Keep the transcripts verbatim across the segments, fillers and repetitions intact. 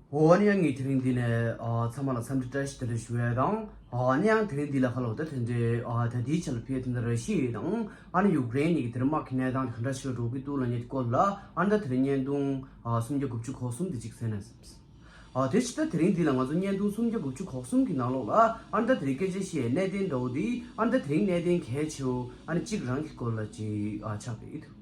འོ་ཨ་ནི་ཡང་ངས་དེ་རིང་འདི་ནས་ཨ་ཚང་མ་ལ་འཚམས་འདྲི་བཀྲ་ཤིས་བདེ་ལེགས་ཞུ་ཡས་དང་། ཨ་ནི་ཡང་དེ་རིང་འདི་ལ་ཁ་ལོ་ད་དེ་འདྲའི་ཨ་ད་ལྟའི་ཆར་ལ་ཕེབས་དེ་འདྲ་ར་ཤི་ཡ་དང་ཨ་ནི་ཡུཀ་རེན་གཉིས་ཀྱི་དེ་རིང་དམག་གི་གནས་སྟངས་དེ་ག་འདྲ་ཞིག་ལ་འགྲོ་གི་འདུག་ལབ་མཁན་གྱི་སྐོར་ལ་ཨ་ནི་ད་དེ་རིང་བརྙན་ཐུང་ཨ་སུམ་བརྒྱ་དགུ་བཅུ་གོ་གསུམ་དེ་གཅིག་གསན་ན་བསམས། ཨ་དེ་ཕྱི་ད་དེ་རིང་འདི་ལ་ང་ཚོ་བརྙན་ཐུང་སུམ་བརྒྱ་དགུ་བཅུ་གོ་གསུམ་གྱི་ནང་ལོགས་ལ་ཨ་ནི་ད་དེ་རིང་སྐད་ཆ་བཤད་གནད་དོན་འདྲ་བོ་འདི་ཨ་ནི་ད་དེ་རིང་གནད་དོན་གལ་ཆེ་བོ་ཨ་ནི་གཅིག་རང་གི་སྐོར་ལ་ཅིག་ཨ་ཆགས་བསྡད་ཡོད།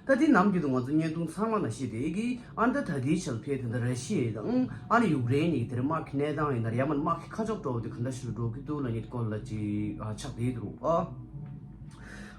ད་དེ་ནམ་རྒྱུན་དུ་ང་ཚོ་བརྙན་ཐུང་ཚང་མ་ནང་བཤད་བསྡད་ཀྱི་ཨ་ནི་ད་ད་ལྟའི་ཆར་ཕེབས་དེ་འདྲ་ར་ཤི་ཡ་དང་ཨ་ནི་ཡུཀ་རེན་གཉིས་ཀྱི་དེ་རིང་དམག་གི་གནས་སྟངས་ཡིན་ན་ཡང་མིན་དམག་གི་ཁ་ཕྱོགས་འདྲ་བོ་དེ་ག་འདྲ་ཞིག་ལ་འགྲོ་གི་འདུག་ལབ་མཁན་གྱི་སྐོར་ལ་ཅིག་ཨ་ཆགས་བསྡད་ཡོད་རེད་པ།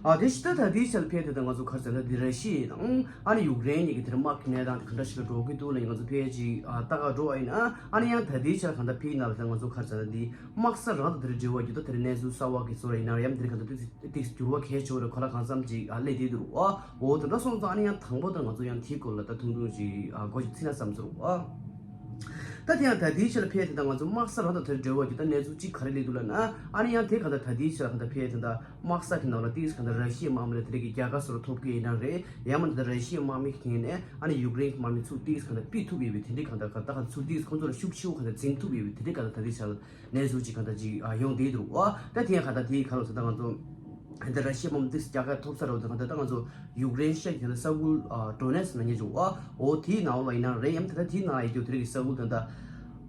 ཨ་དེ་ཕྱི་ད་ད་ལྟའི་ཆར་ཕེབས་དེ་ད་ང་ཚོ་ག་རེ་ཟེར་ན་འདི་ར་ཤི་ཡ་དང་ཨ་ནི་ཡུཀ་རེན་གཉིས་ཀྱི་དེ་རིང་དམག་གི་གནས་སྟངས་དེ་ག་འདྲ་ཞིག་ལ་འགྲོ་གི་འདུག་ལབ་ང་ཚོ་ཕེབས་ཅིག་ཨ་ལྟ་ག་འགྲོ་བ་ཡིན་ན་ཨ་ནི་ཡང་ད་ལྟའི་ཆར་གང་ལྟར་ཕེབས་ཡིན་ན་ལ་ད་ང་ཚོ་ག་རེ་ཟེར་ན་འདི་དམག་ས་རང་དང་དེ་རིང་འབྲེལ་བ་ཡོད་ད་དེ་རིང་གནས་ཚུལ་གསར་བ་གི་བཟོ་འདྲ་ཡིན་ན་ཡང་དེ་རིང་གང་ལྟར་ཏིག་ཏིག་འགྱུར་བ་གལ་ཆེ་བོ་རེད་ག་ལ་གང་འཚམ་ཅིག་ཨ་སླེབས་བསྡད་འདུག་རོ། འོ་དེ་འདྲ་སོང་ཙང་ཨ་ནི་ཡང་དང་པོ་ད་ང་ཚོ་ཡང་དེའི་སྐོར་ལ་ད་ཐུང་ཐུང་ཅིག་ཨ་འགོ་ཞིག་ཚིག་ན་བསམ་ཚུལ་རོ། ད་དེ་ཡང་ད་ལྟའི་ཆ་ལ་ཕེབས་དེ་ད་ང་ཚོ་དམག་ས་རང་དང་དེར་འབྲེལ་བ་རྒྱུ་ད་གནས་ཚུལ་གཅིག་ག་རེ་སླེབས་འདུག་ལབ་ན་ཨ་ནི་ཡང་དེ་གང་ལྟར་ད་ལྟའི་ཆ་ལ་གང་ལྟར་ཕེབས་དེ་ད་དམག་ས་གི་ནང་ལ་ཏིག་གང་ལྟར་ར་ཤི་ཡའི་དམག་མི་ལ་དེ་རིགས་ཀྱི་རྒྱལ་ཁ་སོགས་ཐོབ་ཀྱི་ཡིན་ན་རེད་ཡང་མིན་ད་ལྟ་ར་ཤི་ཡའི་དམག་མི་གི་ཐད་ནས་ཨ་ནི་ཡུཀ་རེན་གྱི་དམག་མི་ཚུར་ཏིག་གང་ལྟར་ཕུད་ཐུབ་ཡོད་པའི་དེ་འདྲའི་གང་ལྟར་ག་ད་གང་ཚུར་ཏིག་ཁོང་ཚོ་ལ་ཤུགས་ཆེ་བོ་གང་ལྟར་འཛིན་ཐུབ་ཡོད་པའི་དེ་འདྲའི་གང་ལྟར་ད་ལྟའི་ཆ་ལ་གནས་ཚུལ་ཅིག་གང་ལྟར་ཅིག་ཡོང་བསྡད་འདུག་ཨ། ད་དེ་ཡང་གང་ལྟར་དེའི་ཁ་ལོ་ཚོ་ད་ང་ཚོ་ད་ར་ཤི་ཡའི་དམག་མི་ཏིག་རྒྱལ་ཁ་ཐོབ་ས་རེད་ད་གང་ལྟར་ད་ང་ཚོ་ཡུཀ་རེན་ཤར་གྱི་ས་ཁུལ་ཨ་ཌོ་ནེ་སི་ལབ་མཁན་ཅིག་ཨ། འོ་དེའི་ནང་ལ་ཡིན་ན་རེད་ཡང་ད་ལྟ་དེའི་ནང་ཡོད་རྒྱུ་དེ་རིགས་ཀྱི་ས་ཁུལ་ད་ལྟ་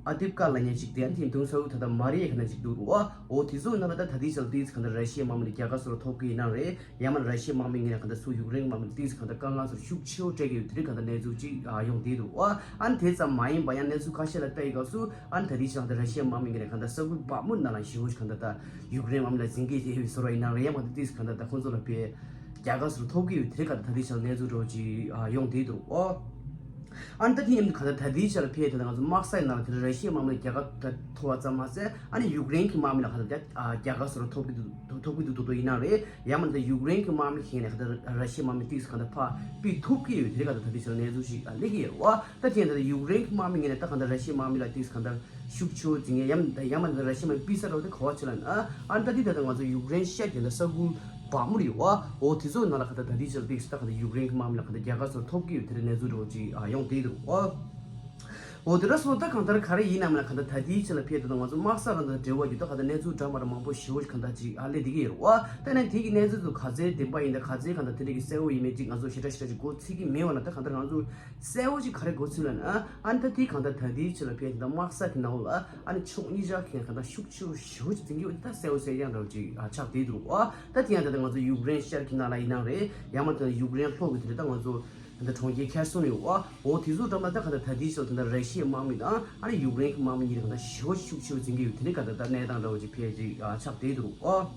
ཨ་དིབ་ཀ་ལབ་མཁན་ཅིག་དེ་ཡང་དེ་དུང་ས་ཁུལ་ད་ལྟ་མ་རི་ཡ་ག་ན་ཅིག་འདུག་ཨ། འོ་དེ་ཚོའི་ནང་ལ་ད་ད་ལྟའི་ཆར་ཏིག་གང་ལྟར་ར་ཤི་ཡའི་དམག་མི་ལ་རྒྱལ་ཁ་སོགས་ཐོབ་ཀྱི་ཡིན་ན་རེད་ཡང་མིན་ར་ཤི་ཡའི་དམག་མི་ངོས་ནས་གང་ལྟར་ཚུར་ཡུཀ་རེན་དམག་མི་ལ་ཏིག་གང་ལྟར་དཀའ་ངལ་སོགས་ཤུགས་ཆེ་བོ་སྤྲད་ཀྱི་ཡོད་དེ་རིགས་གང་ལྟར་གནས་ཚུལ་ཅིག་ཡོང་བསྡད་འདུག་ཨ། ཨ་ནི་དེ་ཙམ་མ་ཡིན་པ་ཡང་གནས་ཚུལ་ཁ་ཤས་ལ་བལྟ་ཡི་སྐབས་སུ་ཨ་ནི་ད་ལྟའི་ཆར་གང་ལྟར་ར་ཤི་ཡའི་དམག་མི་ངོས་ནས་གང་ལྟར་ས་ཁུལ་བག་མུན་ནང་ལ་ཞེ་བོ་ཞིག་གང་ལྟར་ད་ཡུཀ་རེན་དམག་མི་ལ་འཛིང་གི་ཡོད་པའི་བཟོ་འདྲ་ཡིན་ན་རེད་ཡང་མིན་ཏིག་གང་ལྟར་ད་ཁོང་ཚོ་ལ་དཔེ་རྒྱལ་ཁ་སོགས་ཐོབ་ཀྱི་ཡོད་དེ་རིགས་གང་ལྟར་ད་ལྟའི་ཆར་གནས་ཚུལ་འདྲ་བོ་ཅིག་ཡོང་བསྡད་འདུག་ཨ། ཨ་ནི་ད་དེ་མཉམ་དུ་གང་ལྟར་ད་ལྟའི་ཆར་ལ་ཕེབས་དེ་ད་ང་ཚོ་དམག་སའི་ནང་ལ་དེ་ར་ཤི་ཡའི་དམག་མི་ལ་རྒྱལ་ཁ་ད་ཐོབ་པ་ཙམ་མ་ཟད་ཨ་ནི་ཡུཀ་རེན་གྱི་དམག་མི་ལ་གང་ལྟར་རྒྱ་ཨ་རྒྱལ་ཁ་སོགས་ཐོབ་ཀྱི་འདུག་ཐོབ་ཀྱི་འདུག་འདུག་འདུག་ཡིན་ན་རེད་ཡང་མིན་ད་ཡུཀ་རེན་གྱི་དམག་མི་ཁེངས་ནས་གང་ལྟར་ར་ཤི་ཡའི་དམག་མི་ཏིག་གང་ལྟར་ཕར་ཕུད་ཐུབ་ཀྱི་ཡོད་དེ་རེད་གང་ལྟར་ད་ལྟའི་ཆར་གནས་ཚུལ་ཞིག་སླེབས་ཀྱི་ཡོད་རེད་བ། ད་དེ་ཡང་ད་ལྟ་ཡུཀ་རེན་གྱི་དམག་མི་ངོས་ནས་ད་གང་ལྟར་ར་ཤི་ཡའི་དམག་མི་ལ་ཏིག་གང་ལྟར་ཤུགས་ཆེ་བོ་འཛིང་ཡས་ཡང་ད་ཡང་མིན་ད་ར་ཤི་ཡའི་དམག་མི་ཕུད་ས་རོགས་དེ་ག་བ་ཆེ་ལ་ན་ཨ་ནི་ད་དེ་ད་ལྟ་ང་ཚོ་ཡུཀ་རེན་ཤར་གྱི་ད་ས་ཁུལ་བག་མུར་ཡོད་བ། འོ་དེ་ཚོའི་ནང་ལ་གང་ལྟར་ད་ལྟའི་ཆར་ཏིག་ད་གང་ལྟར་ཡུཀ་རེན་གྱི་དམག་མི་ལ་གང་ལྟར་རྒྱལ་ཁ་སོགས་ཐོབ་ཀྱི་ཡོད་དེ་རེད་གནས་ཚུལ་འདྲ་བོ་ཅིག་ཡོང་བསྡད་འདུག་ཨ། འོ་དེ་འདྲ་སོང་ད་གང་ལྟར་ག་རེ་ཡིན་ནམ་ལ་གང་ལྟར་ད་ལྟའི་ཆ་ལ་ཕེབས་དུས་ང་ཚོ་དམག་ས་རང་དང་འབྲེལ་བ་ཡོད་ད་གང་ལྟར་གནས་ཚུལ་འདྲ་མི་འདྲ་མང་པོ་ཞེ་པོ་ཞིག་གང་ལྟར་ཅིག་ཨ་སླེབས་བསྡད་ཀྱི་ཡོད་རེད་བ། ད་ནི་དེ་གི་གནས་ཚུལ་དུ་ག་ཚད་བདེན་པ་ཡིན་ད་ག་ཚད་གང་ལྟར་དེ་འདྲ་གི་གསལ་བོ་ཡིན་མིན་ཅིག་ང་ཚོ་ཞེ་དྲག་ཞེ་དྲག་ཅིག་མགོ་ཚོད་ཀྱི་མེད་བ་ན་ད་གང་ལྟར་ང་ཚོ་གསལ་བོ་ཅིག་ག་རེ་མགོ་ཚོད་ལབ་ན་ཨ་ནི་ད་དེ་གང་ལྟར་ད་ལྟའི་ཆ་ལ་ཕེབས་དུས་དམག་ས་གི་ནང་ལ་ཨ་ནི་ཕྱོགས་གཉིས་ཆ་གང་ལྟར་ཤུགས་ཆེ་ཞེ་པོ་ཅིག་འཛིང་གི་ཡོད་ད་གསལ་བོ་གསལ་རྐྱང་འདྲ་བོ་ཅིག་ཨ་ཆགས་བསྡད་འདུག་ཨ། ད་དེ་ཡང་ད་ལྟ་ང་ཚོ་ཡུཀ་རེན་ཤར་གྱི་ནང་ལ་ཡིན་ནའང་རེད་ཡང་མ་ད་ཡུཀ་རེན་ལྷོ་གི་དེ་རེད་ད་ང་ཚོ། ད་ལྟ་གྲོང་ཁྱེར་ཁེར་སོང་ཡོད་བ། འོ་དེ་ཚོ་འགྲམ་ལ་ད་ག་ད་ད་ལྟའི་ཆར་ད་ལྟ་ར་ཤི་ཡའི་དམག་མི་དང་ཨ་ནི་ཡུཀ་རེན་གྱི་དམག་མི་གཉིས་ད་ག་ད་ཞེ་པོ་ཤུགས་ཆེ་བོ་འཛིང་གི་ཡོད་དེ་ནི་ག་ད་ད་གནས་སྟངས་འདྲ་བོ་ཅིག་ཕལ་ཅིག་ཆགས་བསྡད་འདུག་ཨོ།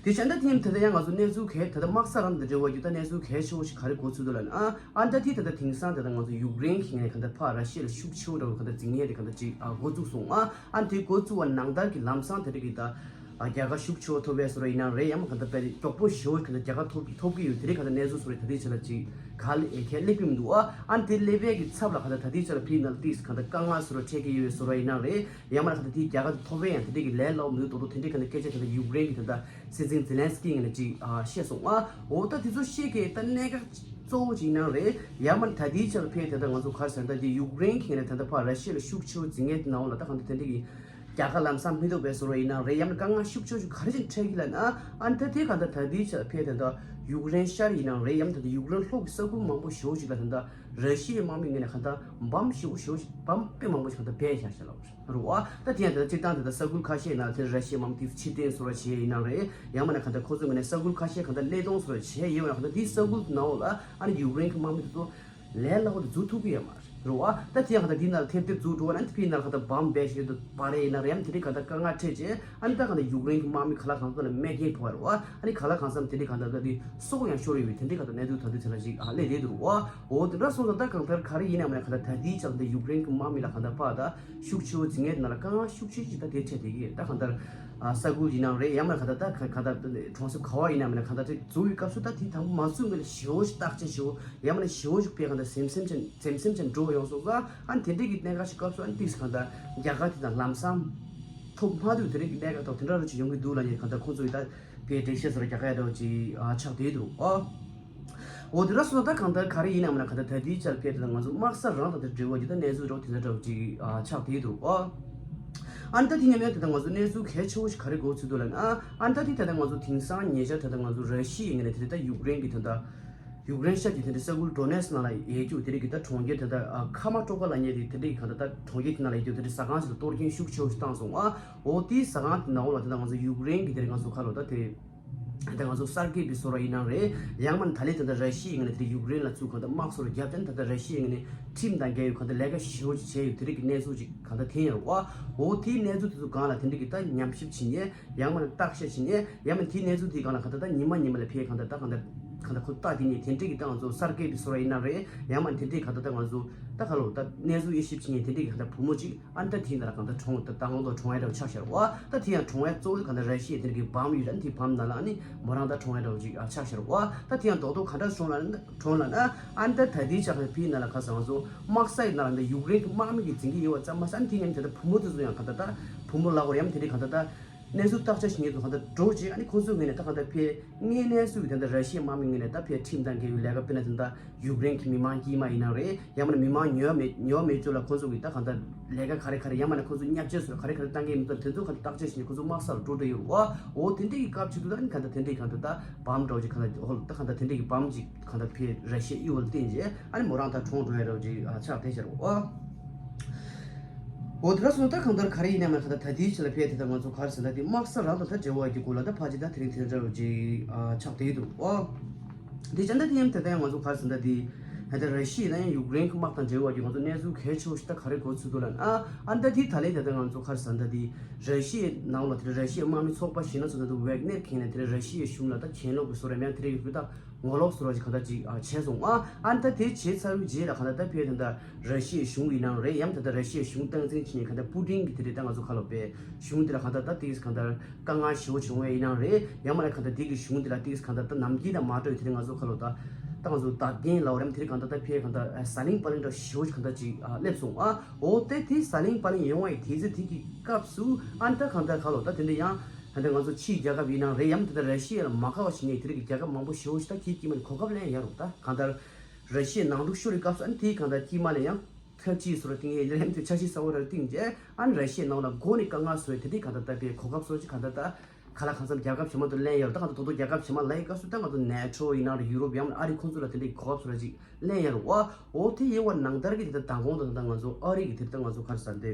དེ་བྱས་ད་དེ་ཡིན་ད་ལྟ་ཡང་ང་ཚོ་གནས་ཚུལ་གལ་ད་ལྟ་དམག་ས་རང་དང་འབྲེལ་བ་ཡོད་ད་གནས་ཚུལ་གལ་ཆེ་བོ་ཞིག་ག་རེ་འགོ་ཚུགས་འདུག་ལབ་ན་ཨ་ཨ་ད་དེ་ད་ལྟ་དེང་སང་ད་ལྟ་ང་ཚོ་ཡུཀ་རེན་གྱི་ངོས་ནས་ག་ད་ཕར་ར་ཤི་ཡ་ལ་ཤུགས་ཆེ་བོ་འདྲ་བོ་ག་ད་འཛིང་ཡས་དེ་ག་ད་ཅིག་འགོ་བཙུགས་སོང་ཨ་ཨ་དེ་འགོ་བཙུགས་པ་ནང་ལྟར་གྱི་ལམ་སང་དེ་རིགས་ཀྱི་ད། རྒྱལ་ཁ་ཤུགས་ཆེ་བ་ཐོབ་པའི་བཟོ་འདྲ་ཡིན་ན་རེད་ཡང་མ་གང་ལྟར་དཔེ་མགྱོགས་པོ་ཞེ་པོ་གང་ལྟར་རྒྱལ་ཁ་ཐོབ་ཐོབ་ཀྱི་ཡོད་དེ་རིང་གང་ལྟར་གནས་ཚུལ་བཟོ་འདྲ་ད་ལྟའི་ཆ་ལ་ཅིག་ག་ལ་ཨེ་ཁས་སླེབས་ཀྱི་མི་འདུག་ཨ། ཨ་ནི་དེ་སླེབས་པའི་གི་ཚབ་ལ་གང་ལྟར་ད་ལྟའི་ཆ་ལ་ཕི་ནལ་ཏིས་གང་ལྟར་དཀའ་ངལ་བཟོ་འདྲ་འཕྲད་ཀྱི་ཡོད་པའི་བཟོ་འདྲ་ཡིན་ན་རེད་ཡང་མ་གང་ལྟར་དེའི་རྒྱལ་ཁ་ཐོབ་པའི་ཡང་དེ་འདྲའི་གི་ལས་སླ་པོ་མི་འདུག་ད་དུང་དེ་འདྲའི་གང་ལྟར་སྐད་ཆ་གང་ལྟར་ཡུཀ་རེན་གི་ད་ལྟ་སྲིད་འཛིན་ཛེ་ལན་སི་ཀི་ངོས་ནས་ཅིག་བཤད་སོང་ཨ། འོ་ད་དེ་ཚོ་བཤད་མཁན་ད་གནད་འགག་གཙོ་བོ་ཅིག་ཡིན་ན་རེད་ཡང་མ་ད་ལྟའི་ཆ་ལ་ཕི་ད་ལྟ་ང་ཚོ་ག་རེ་ཟེར་ན་ད་དེ་ཡུཀ་རེན་གི་ངོས་ནས་ད་ལྟ་ཕར་ར་ཤི་ཡ་ལ་ཤུགས་ཆེ་བོ་འཛིང་ཡས་དེ་ནང་ལ་ད་གང་ལྟར་དེ་འདྲའི་གི་རྒྱལ་ཁ་ལམ་སང་མི་ཐོབ་པའི་བཟོ་འདྲ་ཡིན་ན་རེད་ཡང་ན་དཀའ་ངལ་ཤུགས་ཆེ་ཤུགས་ག་རེ་བཞིན་འཕྲད་ཀྱི་ལབ་ན་ཨ་ནི་ད་དེ་གང་ལྟར་ད་ལྟའི་ཆར་ཕེབས་དེ་འདྲ་ཡུཀ་རེན་ཤར་ཡིན་ན་རེད་ཡང་ན་ད་ལྟ་ཡུཀ་རེན་ལྷོ་གི་ས་ཁུལ་མང་པོ་ཞེ་པོ་ཞིག་ལ་དེ་འདྲ་ར་ཤི་ཡའི་དམག་མི་ངོས་ནས་གང་ལྟར་འབམ་ཞེ་པོ་ཞེ་པོ་ཞིག་འབམ་དཔེ་མང་པོ་ཞིག་གང་ལྟར་སྦས་བཞག་ཤག་ལབ་རེད་བ། ད་དེ་ཡང་ད་ལྟ་སྤྱིར་བཏང་དེ་འདྲ་ས་ཁུལ་ཁ་ཤས་ནང་དེ་ར་ཤི་ཡའི་དམག་མི་དེ་ཕྱིར་འཐེན་བཟོ་འདྲ་བྱས་ཡིན་ན་རེད་ཡང་མིན་ན་གང་ལྟར་ཁོ་ཚོའི་ངོས་ནས་ས་ཁུལ་ཁ་ཤས་གང་ལྟར་གླས་གཏོང་བཟོ་འདྲ་བྱས་ཡོད་ན་གང་ལྟར་དེའི་ས་ཁུལ་ནང་ལ་ཨ་ནི་ཡུཀ་རེན་གྱི་དམག་མི་དེ་ཚོ། ལས་སླ་པོ་དེ་འཛུགས་ཐུབ་ཀྱི་ཡོད་མ་རེད་རེད་བ། ད་དེ་ཡང་ད་འདི་ནང་ལ་ཐེབས་ཐེབས་འཛུགས་འགྲོ་བ་ན་ཕི་ནང་ལ་གང་ལྟར་བམ་སྦས་ཤིག་ཏུ་པ་རེ་ཡིན་ན་རེད་ཡང་དེ་རིང་གང་ལྟར་དཀའ་ངལ་འཕྲད་རྗེས་ཨ་ནི་ད་གང་ལྟར་ཡུཀ་རེན་གྱི་དམག་མི་ག་ལ་གང་འཚམ་ལ་རྨས་སྐྱོན་ཕོག་པ་རེད་བ། ཨ་ནི་ག་ལ་གང་འཚམ་དེ་རིང་གང་ལྟར་ད་དེ་སྲོག་ཡང་ཤོར་ཡོད་པའི་དེ་འདྲའི་གང་ལྟར་གནས་ཚུལ་ད་དུང་དེ་ལ་ཞིག་ཨ་སླེབས་བསྡད་འདུག་རེད་བ། འོ་དེ་འདྲ་སོང་ཙང་ད་གང་ལྟར་ག་རེ་ཡིན་ནའང་མིན་ན་གང་ལྟར་ད་ལྟའི་ཆར་ད་ཡུཀ་རེན་གྱི་དམག་མི་ལ་གང་ལྟར་ཕར་ད་ཤུགས་ཆེ་བོ་འཛིང་ཡས་ནང་ལ་དཀའ་ངལ་ཤུགས་ཆེ་ཞིག་ད་དེ་འཕྲད་བསྡད་ཀྱི་ཡོད་ད་གང་ལྟར། ས་ཁུལ་ཡིན་ནའང་རེད་ཡང་མིན་ན་གང་ལྟར་ད་གང་ལྟར་གྲོང་གསེབ་ག་བ་ཡིན་ནའང་མིན་ན་གང་ལྟར་དེ་འཛུགས་པའི་སྐབས་སུ་ད་དེ་དང་པོ་མ་བཙུགས་སྔོན་ལ་ཞེ་པོ་ཞིག་བརྟག་དཔྱད་ཞེ་པོ་ཡང་མིན་ན་ཞེ་པོ་ཞིག་དཔེ་གང་ལྟར་ཟིམ་ཟིམ་ཅན་ཟིམ་ཟིམ་ཅན་འགྲོ་ཡོང་སོང་ཙང་ཨ་ནི་དེ་འདྲའི་གི་གནད་འགག་ཞིག་སྐབས་སུ་ཨ་ནི་ཏིག་གང་ལྟར་རྒྱལ་ཁ་དེ་དང་ལམ་སང་ཐོབ་མ་ཐུབ་དེ་འདྲའི་གི་གནད་འགག་ཐོག་དེ་འདྲ་རུ་ཅིག་ཡོང་གི་འདུག་ལབ་ནས་གང་ལྟར་ཁོང་ཚོ་ཡི་ད་དཔེ་འགྲེལ་བཤད་ཟེར་རྒྱག་ག་ཡ་འདྲ་བོ་ཅིག་ཨ་ཆགས་བསྡད་འདུག་ཨོ། འོ་དེ་འདྲ་སོང་ཙང་ད་གང་ལྟར་ག་རེ་ཡིན་ནའང་མིན་ན་གང་ལྟར་ད་ལྟའི་ཆར་ཕེབས་དེ་ལ་ང་ཚོ་དམག་ས་རང་དང་དེ་འབྲེལ་བ་ཡོད་ད་གནས་ཚུལ་རོགས་དེ་འདྲ་འདྲ་བོ་ཅིག་ཨ་ཆགས་བསྡད་འདུག་ཨ། ཨ་ནི་ད་དེ་མཉམ་མཉམ་དེ་ད་ང་ཚོ་གནས་ཚུལ་གལ་ཆེ་བོ་ཞིག་ག་རེ་གོ་ཚུལ་འདུག་ལབ་ན། ཨ་ནི་ད་དེ་ད་ལྟ་ང་ཚོ་དེང་སང་ཉེ་ཆར་ད་ལྟ་ང་ཚོ་ར་ཤི་ཡའི་ངོས་ནས་དེ་ད་ཡུཀ་རེན་གྱི་ད་ལྟ་ཡུཀ་རེན་ཤར་གྱི་དེ་འདྲ་ས་ཁུལ་ཌོ་ནེ་སི་ནང་ལ་ཡོད་རྒྱུ་དེ་རིགས་ཀྱི་ད་གྲོང་ཁྱེར་དེ་ད་ཨ་ཁ་མ་ཀྲོ་ཀ་ལབ་མཁན་དེ་དེ་འདྲ་གི་གང་ལྟར་ད་གྲོང་ཁྱེར་དེ་ནང་ལ་ཡོད་རྒྱུ་དེ་འདྲ་ཟ་ཁང་ཞིག་ལ་གཏོར་སྐྱོན་ཤུགས་ཆེ་བོ་ཞིག་བཏང་སོང་ཨ། འོ་དེའི་ཟ་ཁང་དེ་ནང་ལ་དེ་ད་ང་ཚོ་ཡུཀ་རེན་གྱི་དེ་རིགས་ང་ཚོ་ཁ་ལོ་ད་དེ། ད་ང་ཚོ་གསར་འགོད་པའི་བཟོ་འདྲ་ཡིན་ནའང་རེད། ཡང་མིན་ད་ལན་ད་ལྟ་ར་ཤི་ཡའི་ངོས་ནས་དེ་ཡུཀ་རེན་ལ་ཚུར་གང་ལྟར་དམག་སོགས་རྒྱབ་ཅན་ད་ལྟ་ར་ཤི་ཡའི་ངོས་ནས་ཁྲིམས་དང་འགལ་བའི་གང་ལྟར་ལས་ཀ་ཞེ་པོ་ཅིག་བྱས་ཡོད་དེ་རིགས་ཀྱི་གནས་ཚུལ་ཅིག་གང་ལྟར་ཐོན་ཡོད་རེད་བ། འོ་དེའི་གནས་ཚུལ་དེ་ཚོ་སྒང་ལ་དེ་འདྲ་གི་ད་ཉམས་ཞིབ་བྱེད་མཁན་ཡང་མིན་བརྟག་དཔྱད་བྱེད་མཁན་ཡང་མིན་དེའི་གནས་ཚུལ་དེའི་སྒང་ལ་གང་ལྟར་ད་ཉི་མ་ཉི་མ་ལ་ཕེབས་གང་ལྟར་ད་གང་ལྟར་གང་ལྟར་ཁོ་ལྟ་དེ་ནས་དེ་འདྲ་གི་ད་ང་ཚོ་གསར་འགོད་པའི་བཟོ་འདྲ་ཡིན་ནའང་རེད། ཡང་མིན་དེ་འདྲ་གང་ལྟར་ད་ང་ཚོ་ད་ག་ལོ་ད་གནས་ཚུལ་དབྱེ་ཞིབ་བྱེད་མཁན་དེ་འདྲ་གི་ད་ལྟ་བུ་མོ་ཅིག་ཨ་ནི་ད་དེའི་ནང་ལ་གང་ལྟར་གྲོངས་ད་ལྟ་ཁོང་ཚོ་གྲོངས་ཡ་འདྲ་བོ་ཆགས་ཤར་བ། ད་དེ་ཡང་གྲོངས་ཡ་གཙོ་བོ་གང་ལྟར་ར་ཤི་ཡའི་དེ་གི་བམ་ཡོད་ཨ་ནི་དེའི་བམ་ནང་ལ་ཨ་ནི་མོ་རང་ད་གྲོངས་ཡ་འདྲ་བོ་ཅིག་ཨ་ཆགས་ཤར་བ། ད་དེ་ཡང་རྡོག་རྡོག་ག་འདྲ་གྲོངས་ལ་ན་གྲོངས་ལ་ན་ཨ་ནི་ད་ད་དེའི་ཆ་ག་ཕིའི་ནང་ལ་ཁ་སང་ཚོ་དམག་ས་ཡི་ནང་ལ་འདི་ཡུཀ་རེན་གི་དམག་མི་གི་འཛིན་གི་ཡོད་པ་ཙམ་མ་ཟད་ཨ་ནི་དེ་མཉམ་དེ་ད་བུ་མོ་དེ་ཚོ་ཡང་གང་ལྟར་ད་བུ་མོ་ལ་གོ་ཡམ་དེ་རིགས་གང་ལྟར་ད་གནས་ཚུལ་བརྟག་དཔྱད་བྱེད་མཁན་ཚོ་གང་ལྟར་འགྲོ་རྗེས་ཨ་ནི་ཁོང་ཚོའི་ངོས་ནས་ད་གང་ལྟར་ཕིའི་དངོས་གནས་སུ་ད་ལྟ་ར་ཤི་ཡའི་དམག་མི་ངོས་ནས་ད་ཕིའི་ཁྲིམས་དང་འགལ་བའི་ལས་ཀ་དཔེར་ན་ད་ལྟ་ཡུཀ་རེན་གི་མི་མང་དཀྱུས་མ་ཡིན་ནའང་རེད། ཡང་མིན་ན་མི་མང་ཉོ་མེད་ཉོ་མེད་ཚོ་ལ་ཁོང་ཚོ་གི་ད་གང་ལྟར་ལས་ཀ་ག་རེ་ག་རེ་ཡང་མིན་ན་ཁོང་ཚོ་བརྙས་བཅོས་སོགས་ག་རེ་ག་རེ་བཏང་གི་མི་འདུག་དེ་ཚོ་གང་ལྟར་བརྟག་དཔྱད་བྱས་ནས་ཁོང་ཚོ་དམག་ས་ལ་འགྲོ་འདོད་ཡོད་རེད་བ། འོ་དེ་འདྲ་གི་སྐབས་ཅིག་ཏུ་ད་ནི་གང་ལྟར་དེ་འདྲ་གི་གང་ལྟར་ད་བམ་འདྲ་བོ་ཅིག་གང་ལྟར་ཧོལ་ད་གང་ལྟར་དེ་འདྲ་གི་བམ་ཅིག་གང་ལྟར་ཕིའི་ར་ཤི་ཡའི་དབྱི་བ་ལ་བསྟན་རྗེས་ཨ་ནི་མོ་རང་ད་གྲོངས་འགྲོ་ཡ་འདྲ་བོ་ཅིག་ཨ་ཆགས་བསྡད་ཤར་བ། འོ་དེ་འདྲ་སོང་ད་གང་ལྟར་ག་རེ་ཡིན་ནའང་མིན་གང་ལྟར་ད་ལྟའི་ཆ་ལ་ཕིའི་དེ་ད་ང་ཚོ་ག་རེ་ཟེར་ན་དེ་དམག་ས་རང་དང་ད་འབྲེལ་བ་ཡོད་རྒྱུ་སྐོར་ལ་ད་ཕལ་ཆེར་ད་དེ་རིང་དེ་འདྲ་བོ་ཅིག་ཨ་ཆགས་བསྡད་འདུག་ཨོ། དེ་ཅན་ད་དེ་ཡང་དེ་ལྟ་ཡང་ང་ཚོ་ག་རེ་ཟེར་ན་དེ་ད་ལྟ་ར་ཤི་ཡ་ཡིན་ན་ཡང་ཡུཀ་རེན་གྱི་དམག་དང་འབྲེལ་བ་ཡོད་རྒྱུ་ང་ཚོ་གནས་ཚུལ་གལ་ཆེ་བོ་ཞིག་ད་ག་རེ་གོ་ཚུལ་འདུག་ལབ་ན་ཨ་ཨ་ད་དེ་ད་ལན་ད་ལྟ་ང་ཚོ་ག་རེ་ཟེར་ན་ད་དེ་ར་ཤི་ཡའི་ནང་ལ་དེ་ར་ཤི་ཡའི་དམག་མི་ཚོགས་པ་ཞིག་ན་ཚོ་ད་ལྟ་ཝེག་ནེར་གྱི་ནས་དེ་ར་ཤི་ཡའི་གཞུང་ལ་ད་གྱེན་ལོག་གི་བཟོ་འདྲ་མེད་དེ་རེ་ཡོད་རྒྱུ་ད་ངོ་ལོག་བཟོ་འདྲ་ཞིག་གང་ལྟར་ཅིག་ཨ་བྱས་སོང་ཨ། ཨ་ད་དེ་བྱས་ཚར་བའི་རྗེས་ལ་གང་ལྟར་ད་ཕིའི་ད་ལྟ་ར་ཤི་ཡའི་གཞུང་ཡིན་ནའང་རེད། ཡང་ད་ལྟ་ར་ཤི་ཡའི་གཞུང་སྟངས་འཛིན་བྱེད་མཁན་གང་ལྟར་པུ་ཏིན་གྱི་དེ་རེད། ད་ང་ཚོ་ག་ལབ་པའི་གཞུང་དེ་ལ་གང་ལྟར་ད་ཏིག་གང་ལྟར་དཀའ་ངལ་ཞེ་པོ་བྱུང་བ་ཡིན་ནའང་རེད། ཡང་མིན་ན་གང་ལྟར་དེ་གི་གཞུང་དེ་ལ་ཏིག་གང་ལྟར་ད་ནམ་རྒྱུན་དང་མ་འདྲ་བའི་དེ་རིང་ང་ཚོ་ག་ལབ་ད་ད་ང་ཚོ་བརྡ་རྒྱན་ལབ་རེད། དེ་རིང་གང་ལྟར་ད་ཕིའི་གང་ལྟར་ཟ་ལིང་པ་ལིང་འདྲ་ཞེ་པོ་ཅིག་གང་ལྟར་ཅིག་སླེབས་སོང་ཨ། འོ་དེ་དེ་ཟ་ལིང་པ་ལིང་ཡོང་བ་ཡི་དེ་ཚེ་དེ་གི་སྐབས་སུ་ཨ་ད་གང་ལྟར་ག་ལབ་ད་དེ་འདྲ་ཡང་ད་ལྟ་ང་ཚོ་ཕྱིའི་རྒྱལ་ཁབ་ཡིན་ནའང་རེད། ཡང་ད་ལྟ་ར་ཤི་ཡ་ལ་མ་དགའ་བ་བྱེད་མཁན་དེ་རིང་གི་རྒྱལ་ཁབ་མང་པོ་ཞེ་པོ་ཅིག་ད་ཁྱེད་ཀྱིས་མིན་གོ་སྐབས་ལེན་ཡ་རུ་ད་གང་ལྟར་ར་ཤི་ཡའི་ནང་འཁྲུག་ཤོར་བའི་སྐབས་སུ་ཨ་ནི་དེའི་གང་ལྟར་དཀྱིལ་མ་ལ་ཡང་ཐབས་ཇུས་བཟོ་འདྲ་བཏིང་ཡས་ལས་དེ་འཆར་གཞི་གསར་པ་ར་བཏིང་རྗེས་ཨ་ནི་ར་ཤི་ཡའི་ནང་ལ་མགོ་ནས་དཀའ་ངལ་བཟོ་ཡས་དེ་འདྲའི་གང་ལྟར་ད་དཔེ་གོ་སྐབས་བཟོ་ཅིག་གང་ལྟར་ད་ག་ལ་གང་འཚམ་རྒྱལ་ཁབ་གཞན་མ་དུ་ལེན་ཡ་རུ་ད་གང་ལྟར་རྡོག་རྡོག་རྒྱལ་ཁབ་གཞན་མ་ལ་ཡི་སྐབས་སུ་ད་ང་ཚོ་ནེ་ཊོ་ཡིན་ནའང་རེད། ཡུ་རོབ་ཡང་ན་ཨ་རི་ཁོང་ཚོ་ལ་དེ་འདྲའི་གོ་སྐབས་བཟོ་འདྲ་ཅིག་ལེན་ཡ་རུ་བ། འོ་དེ་ཡིན་བ་ནང་ལྟར་གྱི་དེ་ལྟར་མདང་དགོང་དང་ད་ང་ཚོ་ཨ་རི་གི་དེ་ལྟར་ང་ཚོ་ག་རེ་ཟེར་འདི་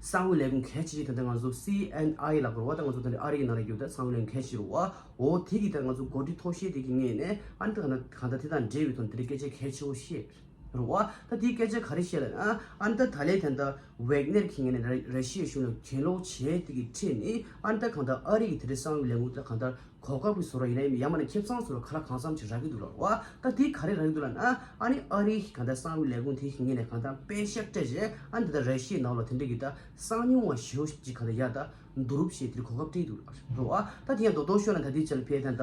གསང་བའི་ལས་ཁུངས་གལ་ཆེ་ཆེ་དེ་ལྟར་ང་ཚོ་སི་ཨེན་ཨའི་ལབ་དགོས་རེད་བ། ད་ང་ཚོ་དེ་འདྲ་ཨ་རི་གི་ནང་ལ་ཡོད་ད་གསང་བའི་ལས་ཁུངས་གལ་ཆེ་རུ་བ། འོ་དེ་གི་ད་ང་ཚོ་འགོ་ཁྲིད་མཐོ་ཤོས་དེ་གི་ངོས་ནས་ཨ་ནི་ད་གང་ལྟར་གང་ལྟར་དེ་དང་འབྲེལ་བའི་ཐོག་ནས་དེ་འདྲའི་སྐད་ཆ་གལ་ཆེ་བོ་བཤད་རུ་བ། ད་དེའི་སྐད་ཆ་ག་རེ་བཤད་ལབ་ན་ཨ་ནི་ད་ད་ལན་དེ་ད་ཝེག་ནེར་གྱི་ངོས་ནས་ར་ཤི་ཡའི་གཞུང་ལ་གྱེན་ལོག་བྱས་དེ་གི་ཁྲིད་ནས་ཨ་ནི་ད་གང་ལྟར་ཨ་རི་གི་དེ་འདྲའི་གསང་བའི་ལས་ཁུངས་ད་གང་ལྟར་གོ་སྐབས་ཀྱི་བཟོ་འདྲ་ཡིན་ན་ཡང་མིན་ན་ཁེ་བཟང་བཟོ་འདྲ་ག་ལ་གང་འཚམ་ཅིག་རག་གི་འདུག་ལབ་རེད་བ། ད་དེ་ག་རེ་རག་གི་འདུག་ལབ་ན་ཨ་ནི་ཨ་རིའི་གང་ལྟར་གསང་བའི་ལས་ཁུངས་དེ་ངོས་ནས་གང་ལྟར་པེ་ཤག་སྤྲད་རྗེས་ཨ་ནི་ད་ལྟ་ར་ཤི་ཡའི་ནང་ལ་དེ་འདྲ་གི་ད་གསང་ཉུང་བ་ཞེ་པོ་ཅིག་གང་ལྟར་ཡ་ད་བསྡུ་རུབ་བྱས་དེར་གོ་སྐབས་སྤྲད་འདུག་ལབ་རེད་བ། ད་དེ་ཡང་རྡོག་རྡོག་ཤོད་ན་ད་དེ་ཆ་ལ་ཕེ་ད་ད་